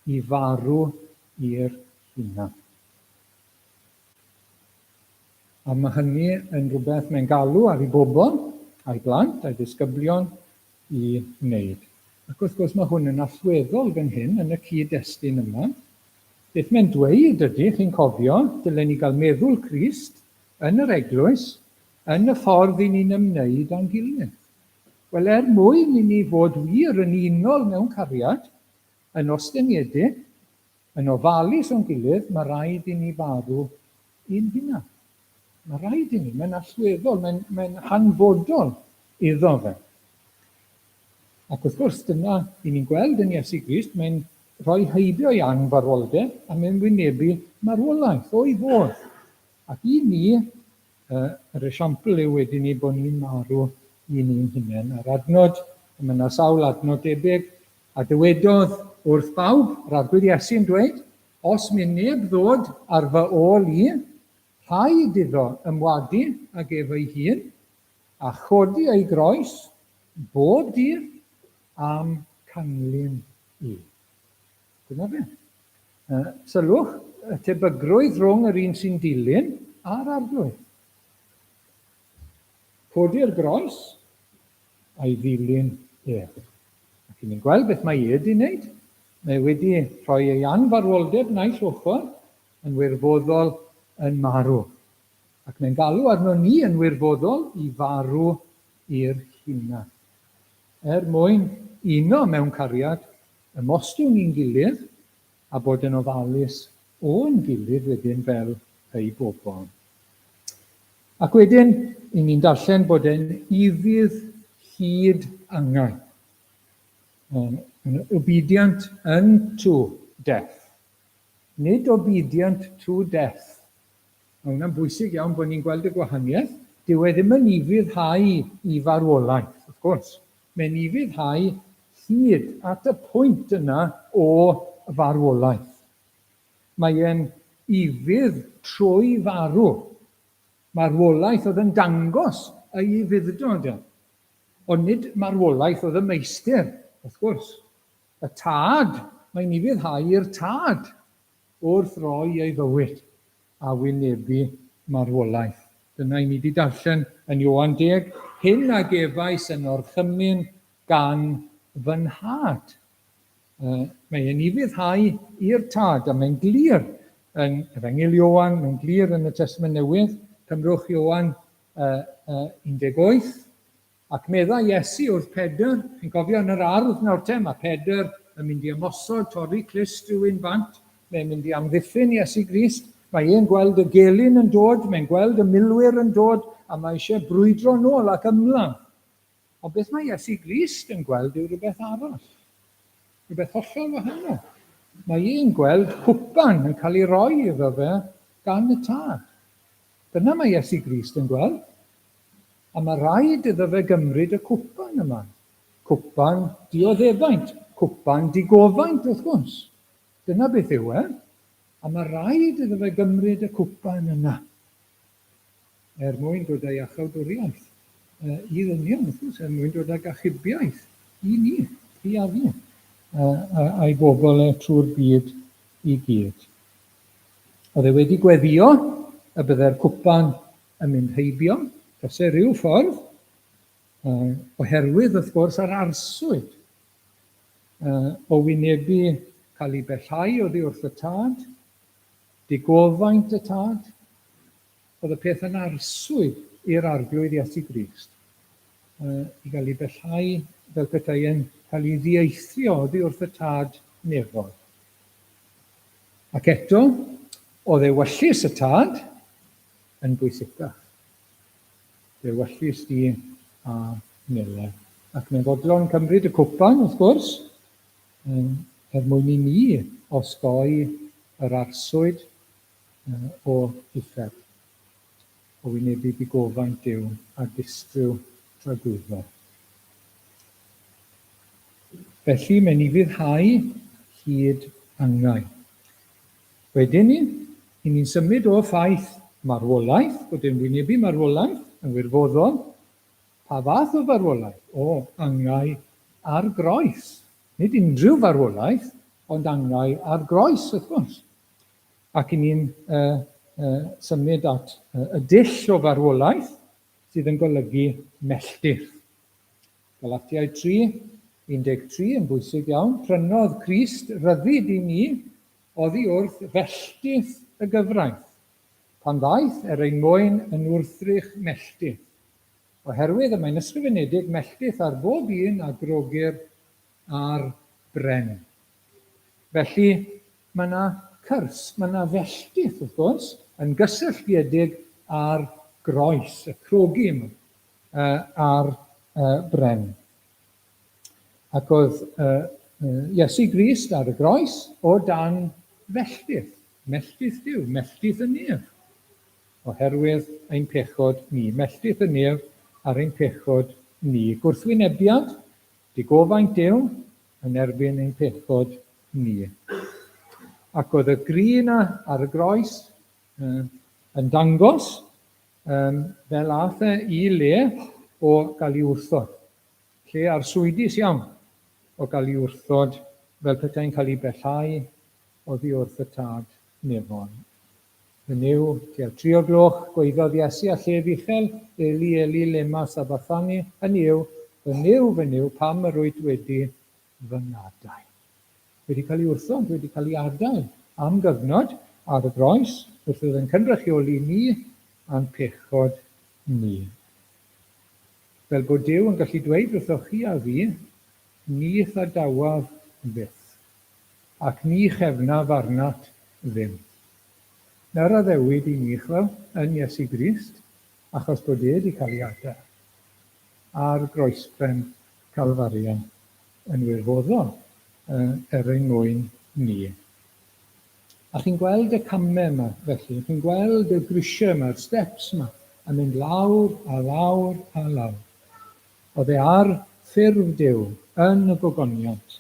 i farw i'r hunan. A mae hynny yn rhywbeth mae'n galw ar ei bobl, a'i blant, a'i ddisgyblion i wneud. Ac wrth gwrs mae hwn yn allweddol fan hyn yn y cyd-destun yma. Beth mae'n dweud ydy, chi'n cofio, dylen ni gael meddwl Crist yn yr eglwys, yn y ffordd i ni'n ymwneud â'n gilydd. Wel, er mwyn i ni fod wir yn unol mewn cariad, yn ostyngedig, yn ofalus o'n gilydd, mae rhaid i ni farw i'n hunan. Mae rhaid i ni, mae'n allweddol, mae'n mae hanfodol iddo fe. Ac wrth gwrs, dyna i ni'n gweld yn Iesu Grist, mae'n rhoi heibio i anfarwoldeb a mae'n wynebu marwolaeth o'i fodd. Ac i ni, yr esiampl yw wedyn ni bod ni'n marw i ni'n hunain. A'r adnod, mae yna sawl adnod debyg, A dywedodd wrth bawb, yr Arglwydd Iesu yn dweud, Os myn neb ddod ar fy ôl i, rhaid iddo ymwadu ag ef ei hun, a chodi ei groes bob dydd a'm canlyn i. Dyna fe. Sylwch y tebygrwydd rhwng yr un sy'n dilyn a'r Arglwydd. Codi'r groes a'i ddilyn ef. Ac i ni'n gweld beth mae e 'di wneud. Mae e wedi rhoi ei anfarwoldeb naill ochr yn wirfoddol yn marw. Ac mae'n galw arno ni yn wirfoddol i farw i'r hunan. Er mwyn uno mewn cariad, ymostwng i'n gilydd a bod yn ofalus o'n gilydd wedyn fel ei bobl. Ac wedyn, i ni'n darllen bod e'n ufudd hyd angau. Yn obedient unto death. Nid obedient to death. Mae hwnna'n bwysig iawn bod ni'n gweld y gwahaniaeth. Dyw e ddim yn ufuddhau i farwolaeth, wrth gwrs. Mae'n ufuddhau hyd at y pwynt yna o farwolaeth. Mae e'n ufudd trwy farw. Marwolaeth oedd yn dangos ei ufudd-dod e. Ond nid marwolaeth oedd y meistr, wrth gwrs. Y tad, mae'n ufuddhau i'r tad wrth roi ei fywyd a wynebu marwolaeth. Dyna i ni wedi darllen yn Ioan 10, Hyn a gefais yn orchymyn gan fy nhad. Mae e'n ufuddhau i'r Tad, a mae'n glir yn Efengyl Ioan, mae'n glir yn y Testament Newydd, cymrwch Ioan 18, ac meddai Iesu wrth Pedr, chi'n cofio yn yr ardd nawr te, mae Pedr yn mynd i ymosod, torri clust rhywun bant, mae'n mynd i amddiffyn Iesu Grist, mae e'n gweld y gelyn yn dod, mae'n gweld y milwyr yn dod, a mae eisiau brwydro nôl ac ymladd. Ond beth mae Iesu Grist yn gweld yw rhywbeth arall. Rhywbeth hollol wahanol. Mae e'n gweld cwpan yn cael ei roi iddo fe gan y Tad. Dyna mae Iesu Grist yn gweld. A mae rhaid iddo fe gymryd y cwpan yma. Cwpan dioddefaint, cwpan digofaint wrth gwrs. Dyna beth yw e. A mae rhaid iddo fe gymryd y cwpan yna. Er mwyn dod â iachawdwriaeth i ddynion, wrth gwrs, er mwyn dod ag achubiaeth i ni, chi a fi, a'i bobl e trwy'r byd i gyd. Oedd e wedi gweddio y byddai'r cwpan yn mynd heibio, tase rhyw ffordd, oherwydd, wrth gwrs, yr arswyd o wynebu cael ei bellhau oddi wrth y tad, digofaint y tad, Oedd y peth yn arswyd i'r Arglwydd Iesu Grist i gael ei bellhau fel petai e'n cael ei ddieithrio oddi wrth y Tad nefol. Ac eto, oedd ewyllys y Tad yn bwysicach. Ewyllys di a mele. Ac mae'n fodlon cymryd y cwpan, wrth gwrs, er mwyn i ni osgoi yr arswyd. o uffern, o wynebu digofaint Duw a distryw tragwyddol. Felly, mae'n ufuddhau hyd angau. Wedyn ni, i ni'n symud o ffaith marwolaeth, bod e'n wynebu marwolaeth yn wirfoddol, pa fath o farwolaeth? O, angau ar groes. Nid unrhyw farwolaeth, ond angau ar groes, wrth gwrs. Ac i ni'n uh, uh, symud at uh, y dull o farwolaeth sydd yn golygu melltith. Galatiaid 3, 13 yn bwysig iawn, prynodd Crist ryddid i ni oddi wrth felltith y gyfraith, pan ddaeth er ein mwyn yn wrthrych melltith. Oherwydd y mae'n ysgrifenedig melltith ar bob un a grogir ar bren. Felly, mae yna cyrs, mae yna felltith, wrth gwrs, yn gysylltiedig â'r groes, y crogi yma, ar bren. Ac oedd Iesu Grist ar y groes o dan felltith, melltith Duw, melltith y nef, oherwydd ein pechod ni, melltith y nef ar ein pechod ni. Gwrthwynebiad, digofaint Duw yn erbyn ein pechod ni. Ac oedd y gri yna ar y groes yn dangos fel ath e i le o gael ei wrthod. Lle arswydus iawn o gael ei wrthod fel petai'n cael ei bellhau oddi wrth y Tad nefol. Fy Nuw, tua tri o'r gloch, gwaeddodd Iesu â llef uchel, Eli, Eli, lema sabathani, hynny yw, Fy Nuw, fy Nuw, pam yr wyt wedi fy ngadael? Wedi cael ei wrthod, wedi cael ei adael am gyfnod ar y groes, wrth iddo fe'n cynrychioli ni a'n pechod ni. Fel bod Duw yn gallu dweud wrthoch chi a fi, Ni'th adawaf fyth, ac ni chefnaf arnat ddim. Na'r addewid i ni, chwel, yn Iesu Grist, achos bod e 'di cael ei adael ar groespren Calfaria yn wirfoddol er ein mwyn ni. A chi'n gweld y camau yma, felly, chi'n gweld y grisiau yma, yr steps yma, yn mynd lawr a lawr a lawr. Oedd e ar ffurf Duw yn y gogoniant,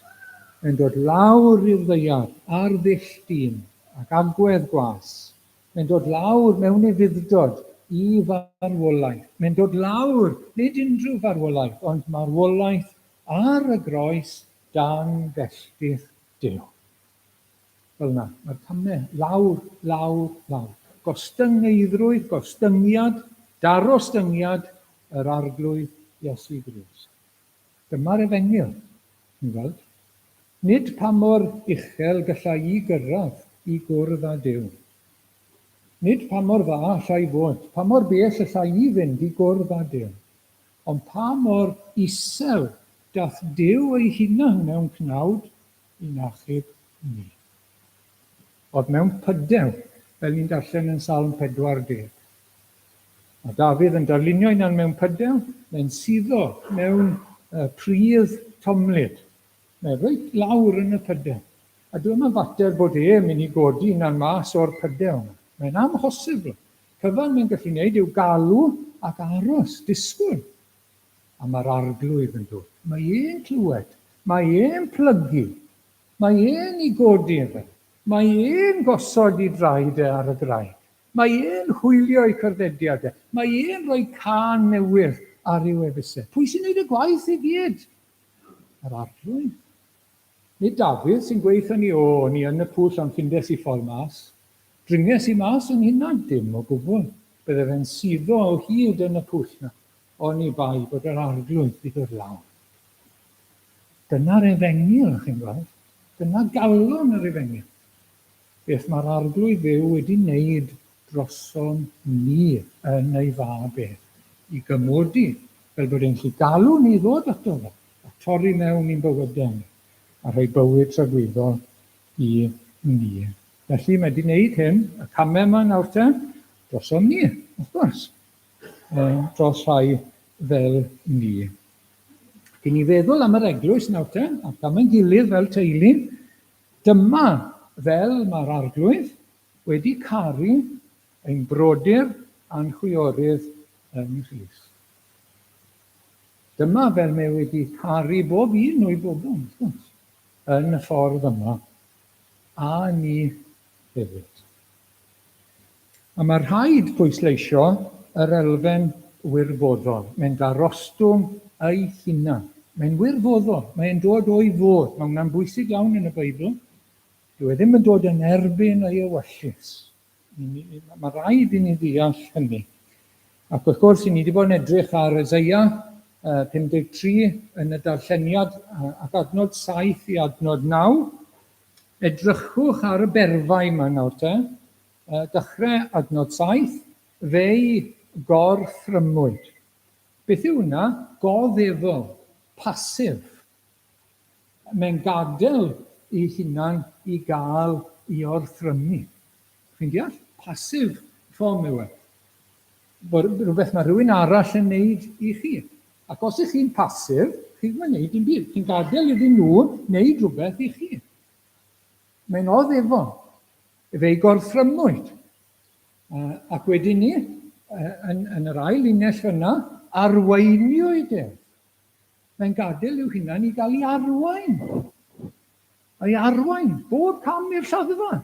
yn dod lawr i'r ddaear ar ddull dyn ac agwedd gwas. Mae'n dod lawr mewn ufudd-dod i farwolaeth. Mae'n dod lawr, nid unrhyw farwolaeth, ond marwolaeth ar y groes dan felltith Duw. Fel yna, mae'r camau lawr, lawr, lawr. Gostyngeiddrwydd, gostyngiad, darostyngiad yr Arglwydd Iesu Grist. Dyma'r efengyl, chi'n gweld. Nid pa mor uchel galla i gyrraedd i gwrdd â Duw. Nid pa mor dda alla i fod, pa mor bell alla i fynd i gwrdd â Duw. Ond pa mor isel dath Duw ei hunan mewn cnawd i'n achub ni. Oedd mewn pydew, fel ni'n darllen yn Salm 40. Mae Dafydd yn darlunio hunan mewn pydew, mae'n suddo mewn pridd tomlyd. Mae reit lawr yn y pydew. A dyw e'm yn fater bod e'n mynd i godi hunan mas o'r pydew yma. Mae'n amhosibl. Cyfan mae'n gallu wneud yw galw ac aros, disgwyl. A mae'r Arglwydd yn dod. Mae e'n clywed. Mae e'n plygu. Mae e'n i godi fe. Mae e'n gosod i draed e ar y graig. Mae e'n hwylio i cerddediad e. Mae e'n rhoi cân newydd ar i'w efusau. Pwy sy'n gwneud y gwaith i gyd? Yr Arglwydd. Nid Dafydd sy'n gweithio ni, o, o'n i yn y pwll ond ffindes i ffordd mas. Dringes i mas yn hunan, dim o gwbl. Bydde fe'n suddo o hyd yn y pwll 'na. Oni bai bod yr Arglwydd 'di dod lawr. Dyna'r Efengyl, chi'n gweld. Dyna galon yr Efengyl. Beth mae'r Arglwydd Dduw wedi wneud drosom ni yn ei Fab e, i gymodi, fel bod e'n gallu galw ni i ddod ato fe, a torri mewn i'n bywydau ni, a rhoi bywyd tragwyddol i ni. Felly mae wedi wneud hyn, y camau yma nawr te, drosom ni, wrth gwrs. dros rhai fel ni. Ac i ni feddwl am yr eglwys nawr te, ac am ein gilydd fel teulu, dyma fel mae'r Arglwydd wedi caru ein brodyr a'n chwiorydd yng Nghrist. Dyma fel mae wedi caru bob un o'i bobl, wrth gwrs, yn y ffordd yma, a ni hefyd. A mae rhaid pwysleisio yr elfen wirfoddol. Mae'n darostwng ei hunan. Mae'n wirfoddol. Mae'n dod o'i fodd. Mae hwnna'n bwysig iawn yn y Beibl. Dyw e ddim yn dod yn erbyn ei ewyllys. Mae rhaid i ni ddeall hynny. Ac wrth gwrs, i ni wedi bod yn edrych ar Isaiah 53 yn y darlleniad ac adnod 7 i adnod 9. Edrychwch ar y berfau yma nawr te. Dechrau adnod 7, fe'i gorthrymwyd. Beth yw hwnna? Goddefol, passive. Mae'n gadael ei hunan i gael ei orthrymu. Chi'n deall? Passive form yw e. Bod rhywbeth mae rhywun arall yn neud i chi. Ac os ych chi'n passive, chi ddim yn neud dim byd. Chi'n gadael iddyn nhw wneud rhywbeth i chi. Mae'n oddefol. Fe'i gorthrymwyd. Ac wedyn ni, yn, yn yr ail linell fyna, arweiniwyd ef. Mae'n gadael i'w hunan i gael ei arwain. Ei arwain, bob cam i'r lladdfa,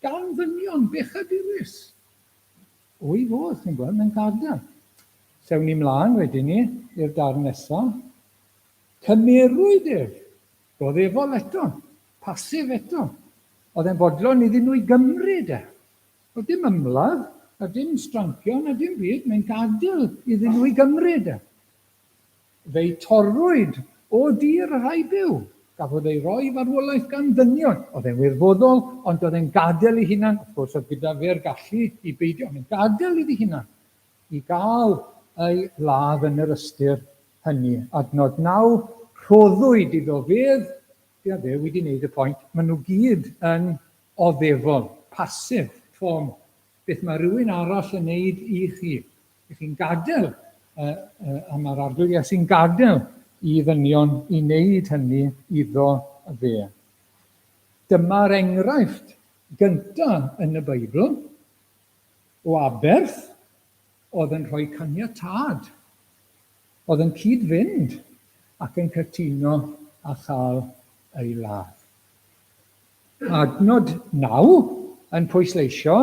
gan ddynion bechadurus. O'i fodd, chi'n gweld, mae'n gadael. Sewn ni mlaen wedyn ni i'r darn nesaf. Cymerwyd ef, goddefol eto, pasif eto. Oedd e'n fodlon iddyn nhw i gymryd e. Oedd dim ymladd, a dim strancio, na dim byd, mae'n gadael iddyn nhw i gymryd e. Fe'i torrwyd o dir y rhai byw. Gafodd ei roi i farwolaeth gan ddynion. Oedd e'n wirfoddol, ond oedd e'n gadael ei hunan, wrth gwrs oedd gyda fe'r gallu i beidio, ond e'n gadael iddi hunan i gael ei ladd yn yr ystyr hynny. Adnod 9, rhoddwyd iddo fedd, ia fe, wedi wneud y pwynt, maen nhw gyd yn oddefol, passive form, beth mae rhywun arall yn wneud i chi. Ych chi'n gadael, a mae'r Arglwydd Iesu'n gadael i ddynion i wneud hynny iddo fe. Dyma'r enghraifft gyntaf yn y Beibl o aberth oedd yn rhoi caniatâd, oedd yn cyd-fynd ac yn cytuno â chael ei ladd. Adnod 9 yn pwysleisio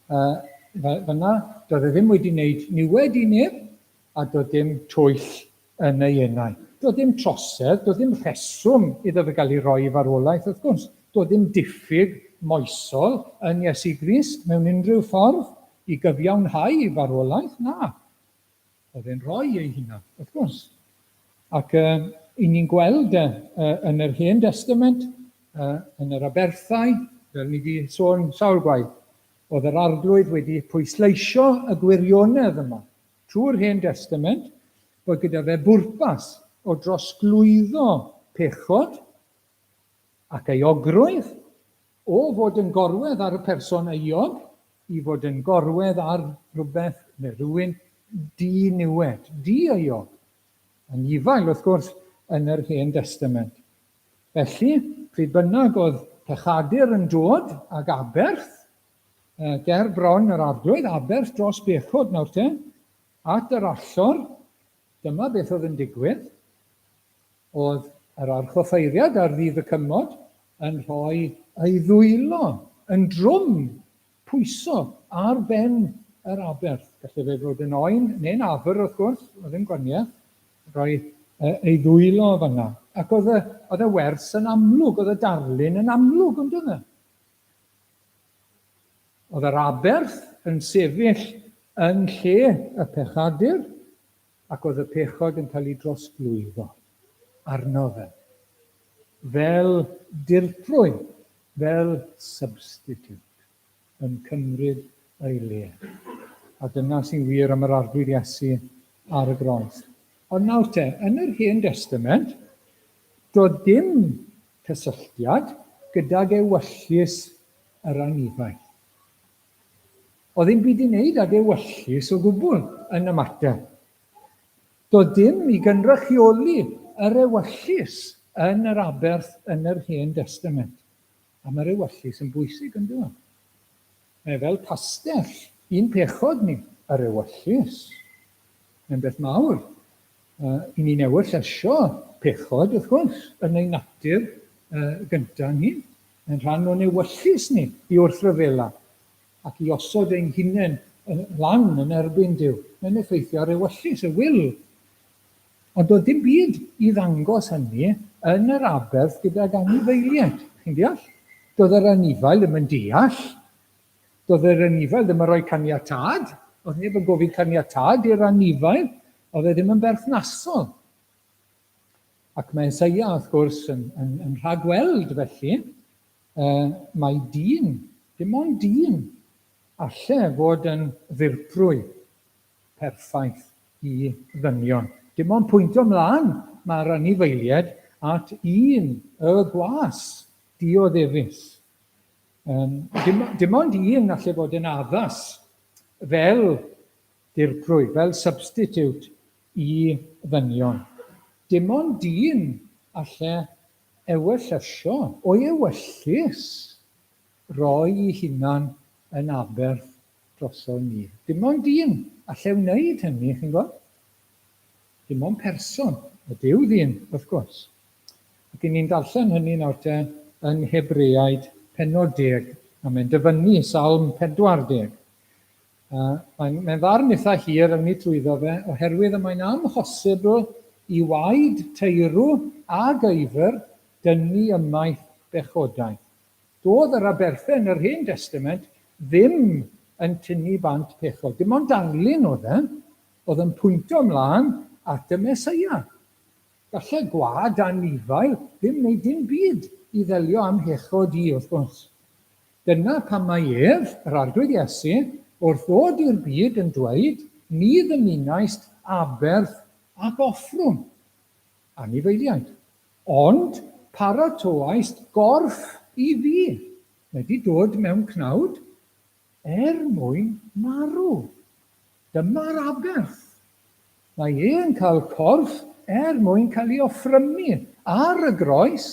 Fan'na, doedd e ddim wedi wneud niwed i neb, a doedd dim twyll yn ei enau. Doedd dim trosedd, doedd dim rheswm iddo fe gael ei roi i farwolaeth, wrth gwrs. Doedd dim diffyg moesol yn Iesu Grist mewn unrhyw ffordd i gyfiawnhau ei farwolaeth, na. Oedd e'n rhoi ei hunan, wrth gwrs. Ac uh, i ni'n gweld uh, yn yr Hen Destament, uh, yn yr aberthau, fel ni wedi sôn sawl gwaith, oedd yr Arglwydd wedi pwysleisio y gwirionedd yma trwy'r Hen Destament, bod gyda fe bwrpas o drosglwyddo pechod ac euogrwydd O fod yn gorwedd ar y person euog i fod yn gorwedd ar rywbeth neu rywun di-niwed, di-euog. Yn ifail, wrth gwrs, yn yr Hen Destament. Felly, pryd bynnag oedd pechadur yn dod ag aberth, ger bron yr Arglwydd, aberth dros bechod nawr te, at yr allor, dyma beth oedd yn digwydd. Oedd yr archoffeiriad ar ddydd y cymod yn rhoi ei ddwylo yn drwm, pwyso ar ben yr aberth. Gallai fe fod yn oen neu'n afr, wrth gwrs, oedd ddim gwaniaeth, rhoi ei ddwylo fanna. Ac oedd y, oedd y wers yn amlwg, oedd y darlun yn amlwg, ond oedd e? Oedd yr aberth yn sefyll yn lle y pechadur, Ac oedd y pechod yn cael ei drosglwyddo arno fe, fel dirprwy, fel substitute, yn cymryd ei le. A dyna sy'n wir am yr Arglwydd Iesu ar y groes. Ond nawr te, yn yr Hen Destament, doedd dim cysylltiad gydag ewyllys yr anifail. Oedd ddim byd i wneud ag ewyllys o gwbl yn y mater. Doedd dim i gynrychioli yr ewyllys yn yr aberth yn yr Hen Destament. A mae'r ewyllys yn bwysig, yn dyw e? Mae fel pastell i'n pechod ni, yr ewyllys. Mae'n beth mawr. I ni'n ewyllysio pechod, wrth gwrs, yn ei natur gyntaf ni. Mae'n rhan o'n ewyllys ni i wrthryfela ac i osod ein hunain lan yn erbyn Duw. Mae'n effeithio ar ewyllys, y will. Ond doedd dim byd i ddangos hynny yn yr aberth gydag anifeiliaid. Chi'n deall? Doedd yr anifail ddim yn deall. Doedd yr anifail ddim yn rhoi caniatâd. Oedd neb yn gofyn caniatâd i'r anifail. Oedd e ddim yn berthnasol. Ac mae Eseia, wrth gwrs, yn, yn, yn rhagweld felly, uh, mae dyn, dim ond dyn, alle fod yn ddirprwy perffaith i ddynion. Dim ond pwyntio mlaen mae'r anifeiliaid at un, y gwas dioddefus. Um, dim, dim ond un alle fod yn addas fel dirprwy, fel substitute i ddynion. Dim ond un alle ewyllysio o'i ewyllys roi ei hunan yn aberth droson ni. Dim ond un alle wneud hynny, chi'n gweld? Dim ond person, y Duw ddyn, wrth gwrs. Ac i ni'n darllen hynny nawr te yn Hebreaid pennod 10, a mae'n dyfynnu Salm 40. Mae'n mae ddarn eitha hir, awn ni trwyddo fe, oherwydd y mae'n amhosibl i waed teirw a geifr dynnu ymaith bechodau. Doedd yr aberthau yn yr Hen Destament ddim yn tynnu bant pechod. Dim ond darlun oedd e, oedd yn pwynto ymlaen at y Meseia. Gallai gwlad anifail ddim wneud dim byd i ddelio â'm mhechod i, wrth gwrs. Dyna pam mae ef, yr Arglwydd Iesu, wrth ddod i'r byd yn dweud, Ni ddymunaist aberth ac offrwm, anifeiliaid. Ond paratoaist gorff i fi, wedi dod mewn cnawd, er mwyn marw. Dyma'r aberth. Mae e'n cael corff er mwyn cael ei offrymu ar y groes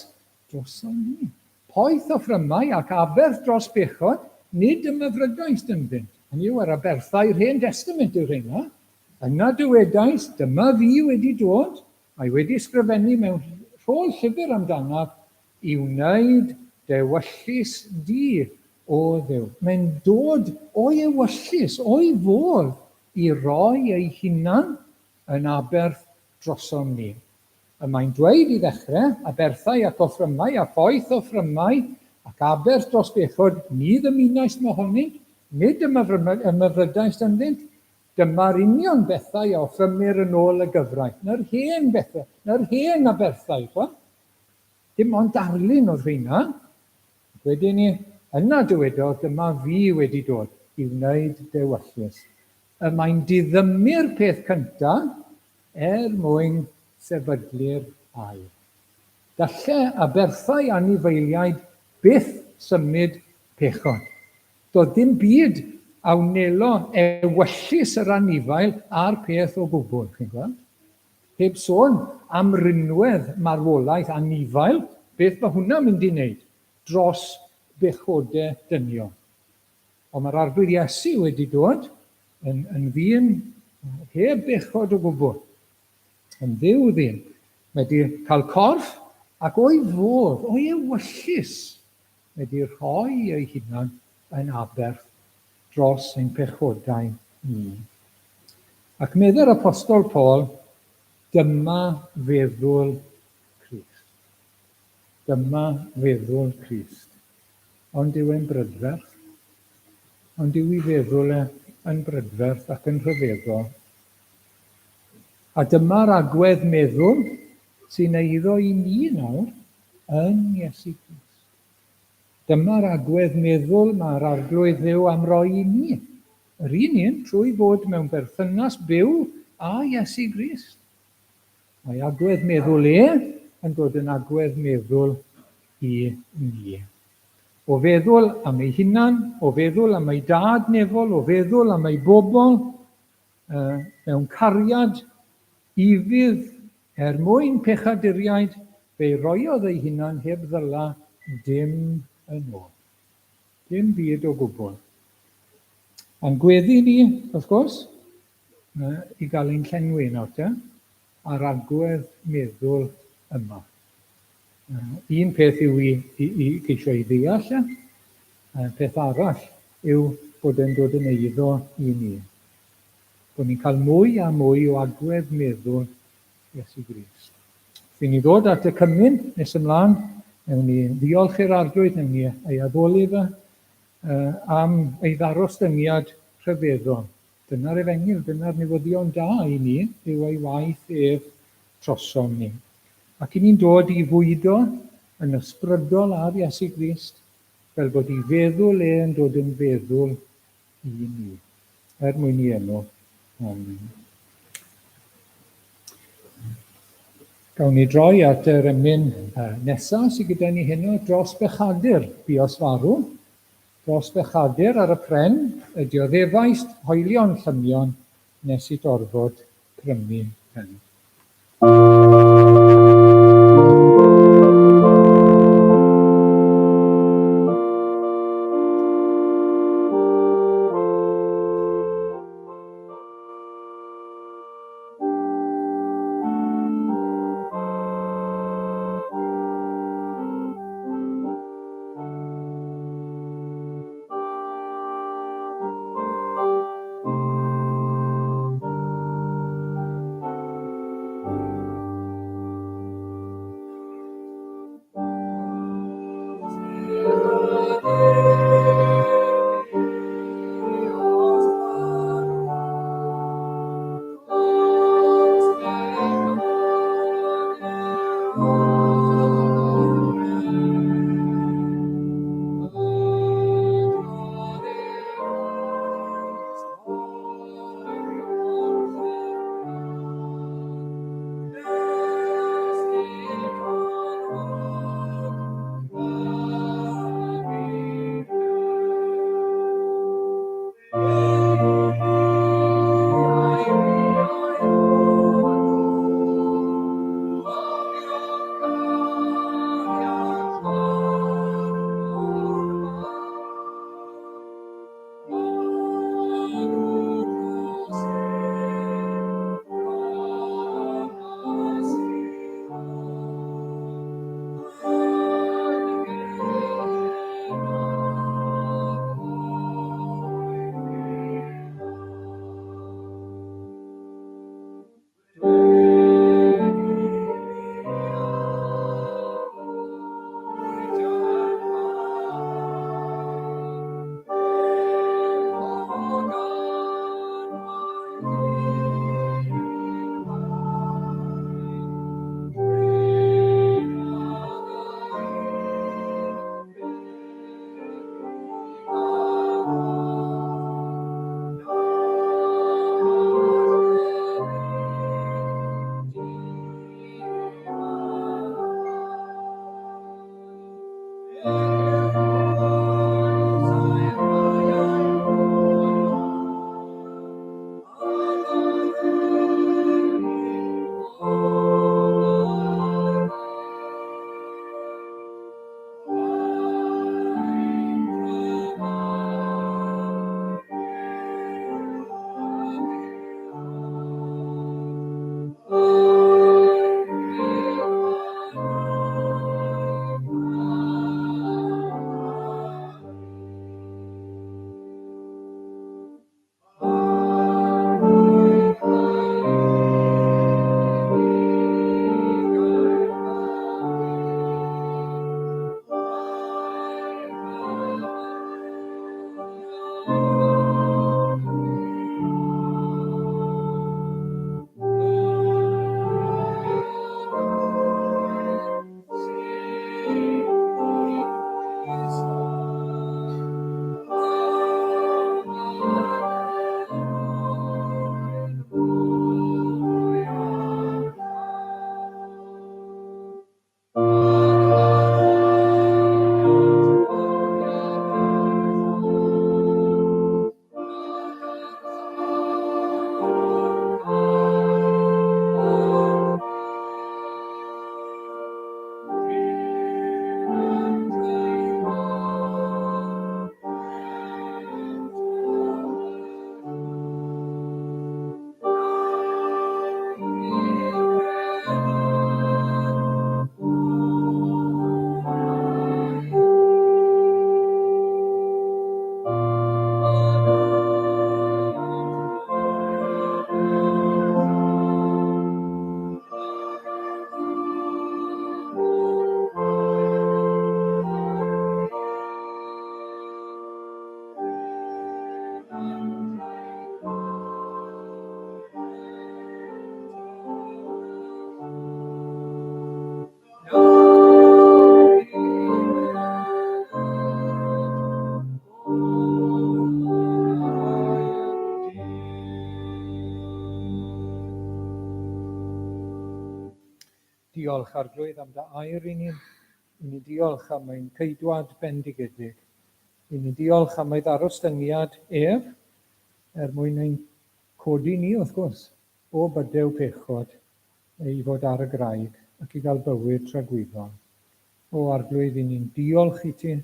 droson ni. Poeth offrymau ac aberth dros bechod, nid ymhyfrydaist ynddynt. Hynny yw, yr aberthau'r Hen Destament yw'r rheina. Yna dywedais, dyma fi wedi dod, Mae wedi ysgrifennu mewn rhôl llyfr amdanaf i wneud d'ewyllys di, O Dduw. Mae'n dod o'i ewyllys, o'i fodd, i roi ei hunan yn aberth drosom ni. Y mae'n dweud i ddechrau, aberthau ac offrymau a phoeth offrymau ac aberth dros bechod, ni ddymunaist mohonynt, nid ymhyfrydaist ynddynt, Dyma'r union bethau a offrymir yn ôl y gyfraith, 'na'r hen bethau, 'na'r hen aberthau, chwa. Dim ond darlun oedd rheina. Ac wedyn ni, yna dywedodd, dyma fi wedi dod i wneud d'ewyllys. Y mae'n diddymu'r peth cyntaf er mwyn sefydlu'r ail. Galle aberthau anifeiliaid byth symud pechod. Doedd dim byd a wnelo ewyllys yr anifail â'r peth o gwbl, chi'n gweld. Heb sôn am rinwedd marwolaeth anifail, beth mae hwnna'n mynd i wneud dros bechode dynion? Ond mae'r Arglwydd Iesu wedi dod yn, yn ddyn heb bechod o gwbl, yn Dduw ddyn. Mae wedi cael corff ac o'i fodd, o'i ewyllys, wedi rhoi ei hunan yn aberth dros ein pechodau ni. Ac medde'r Apostol Paul, dyma feddwl Crist. Dyma feddwl Crist. Ond yw e'n brydferth? Ond yw ei feddwl e yn brydferth ac yn rhyfeddol? A dyma'r agwedd meddwl sy'n eiddo i ni nawr yn Iesu Grist. Dyma'r agwedd meddwl mae'r Arglwydd Dduw am roi i ni, yr un un trwy fod mewn berthynas byw â Iesu Grist. Mae agwedd meddwl e yn dod yn agwedd meddwl i ni. O feddwl am ei hunan, o feddwl am ei dad nefol, o feddwl am ei bobl, mewn cariad ufudd Er mwyn pechaduriaid, fe'i roiodd ei hunan heb ddyla dim yn ôl. Dim byd o gwbl. A'n gweddi ni, wrth gwrs, i gael ein llenwi nawr te, a'r agwedd meddwl yma. Un peth yw i geisio ei ddeall e, peth arall yw bod e'n dod yn eiddo i ni. Bod ni'n cael mwy a mwy o agwedd meddwl Iesu Grist. Wrth i ni ddod at y cymun nes ymlaen, newn ni ddiolch i'r Arglwydd, newn ni ei addoli fe am ei ddarostyngiad rhyfeddol. Dyna'r efengyl, dyna'r newyddion da i ni, yw ei waith ef trosom ni. Ac i ni'n dod i fwydo yn ysbrydol ar Iesu Grist, fel bod ei feddwl e yn dod yn feddwl i ni, er mwyn i enw. Amen. Gawn ni droi at yr emyn nesaf sydd gyda ni heno, dros bechadur, buos farw. Dros bechadur ar y pren, y dioddefaist hoelion llymion, nes i dorfod crymu pen. diolch, Arglwydd, am dy air i ni. I ni diolch am ein ceidwad bendigedig. I ni diolch am ei ddarostyngiad ef, er mwyn ein codi ni, wrth gwrs, o bydew pechod, i fod ar y graig ac i gael bywyd tragwyddol. O Arglwydd, i ni'n diolch i ti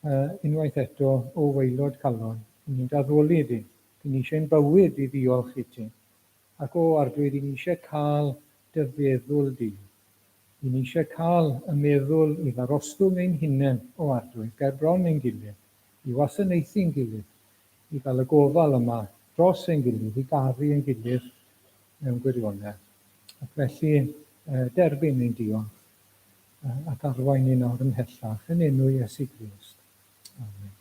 unwaith eto o waelod calon. I ni'n d'addoli di. I ni eisiau'n bywyd i ddiolch i ti. Ac o Arglwydd, i ni eisiau cael dy feddwl di. I ni eisiau cael y meddwl i ddarostwng ein hunain, o Arglwydd, ger bron ein gilydd, i wasanaethu'n gilydd, i gael y gofal yma dros ein gilydd, i garu ein gilydd mewn gwirionedd. Ac felly, derbyn ein diolch ac arwain ni nawr ymhellach yn enw Iesu Grist. Amen.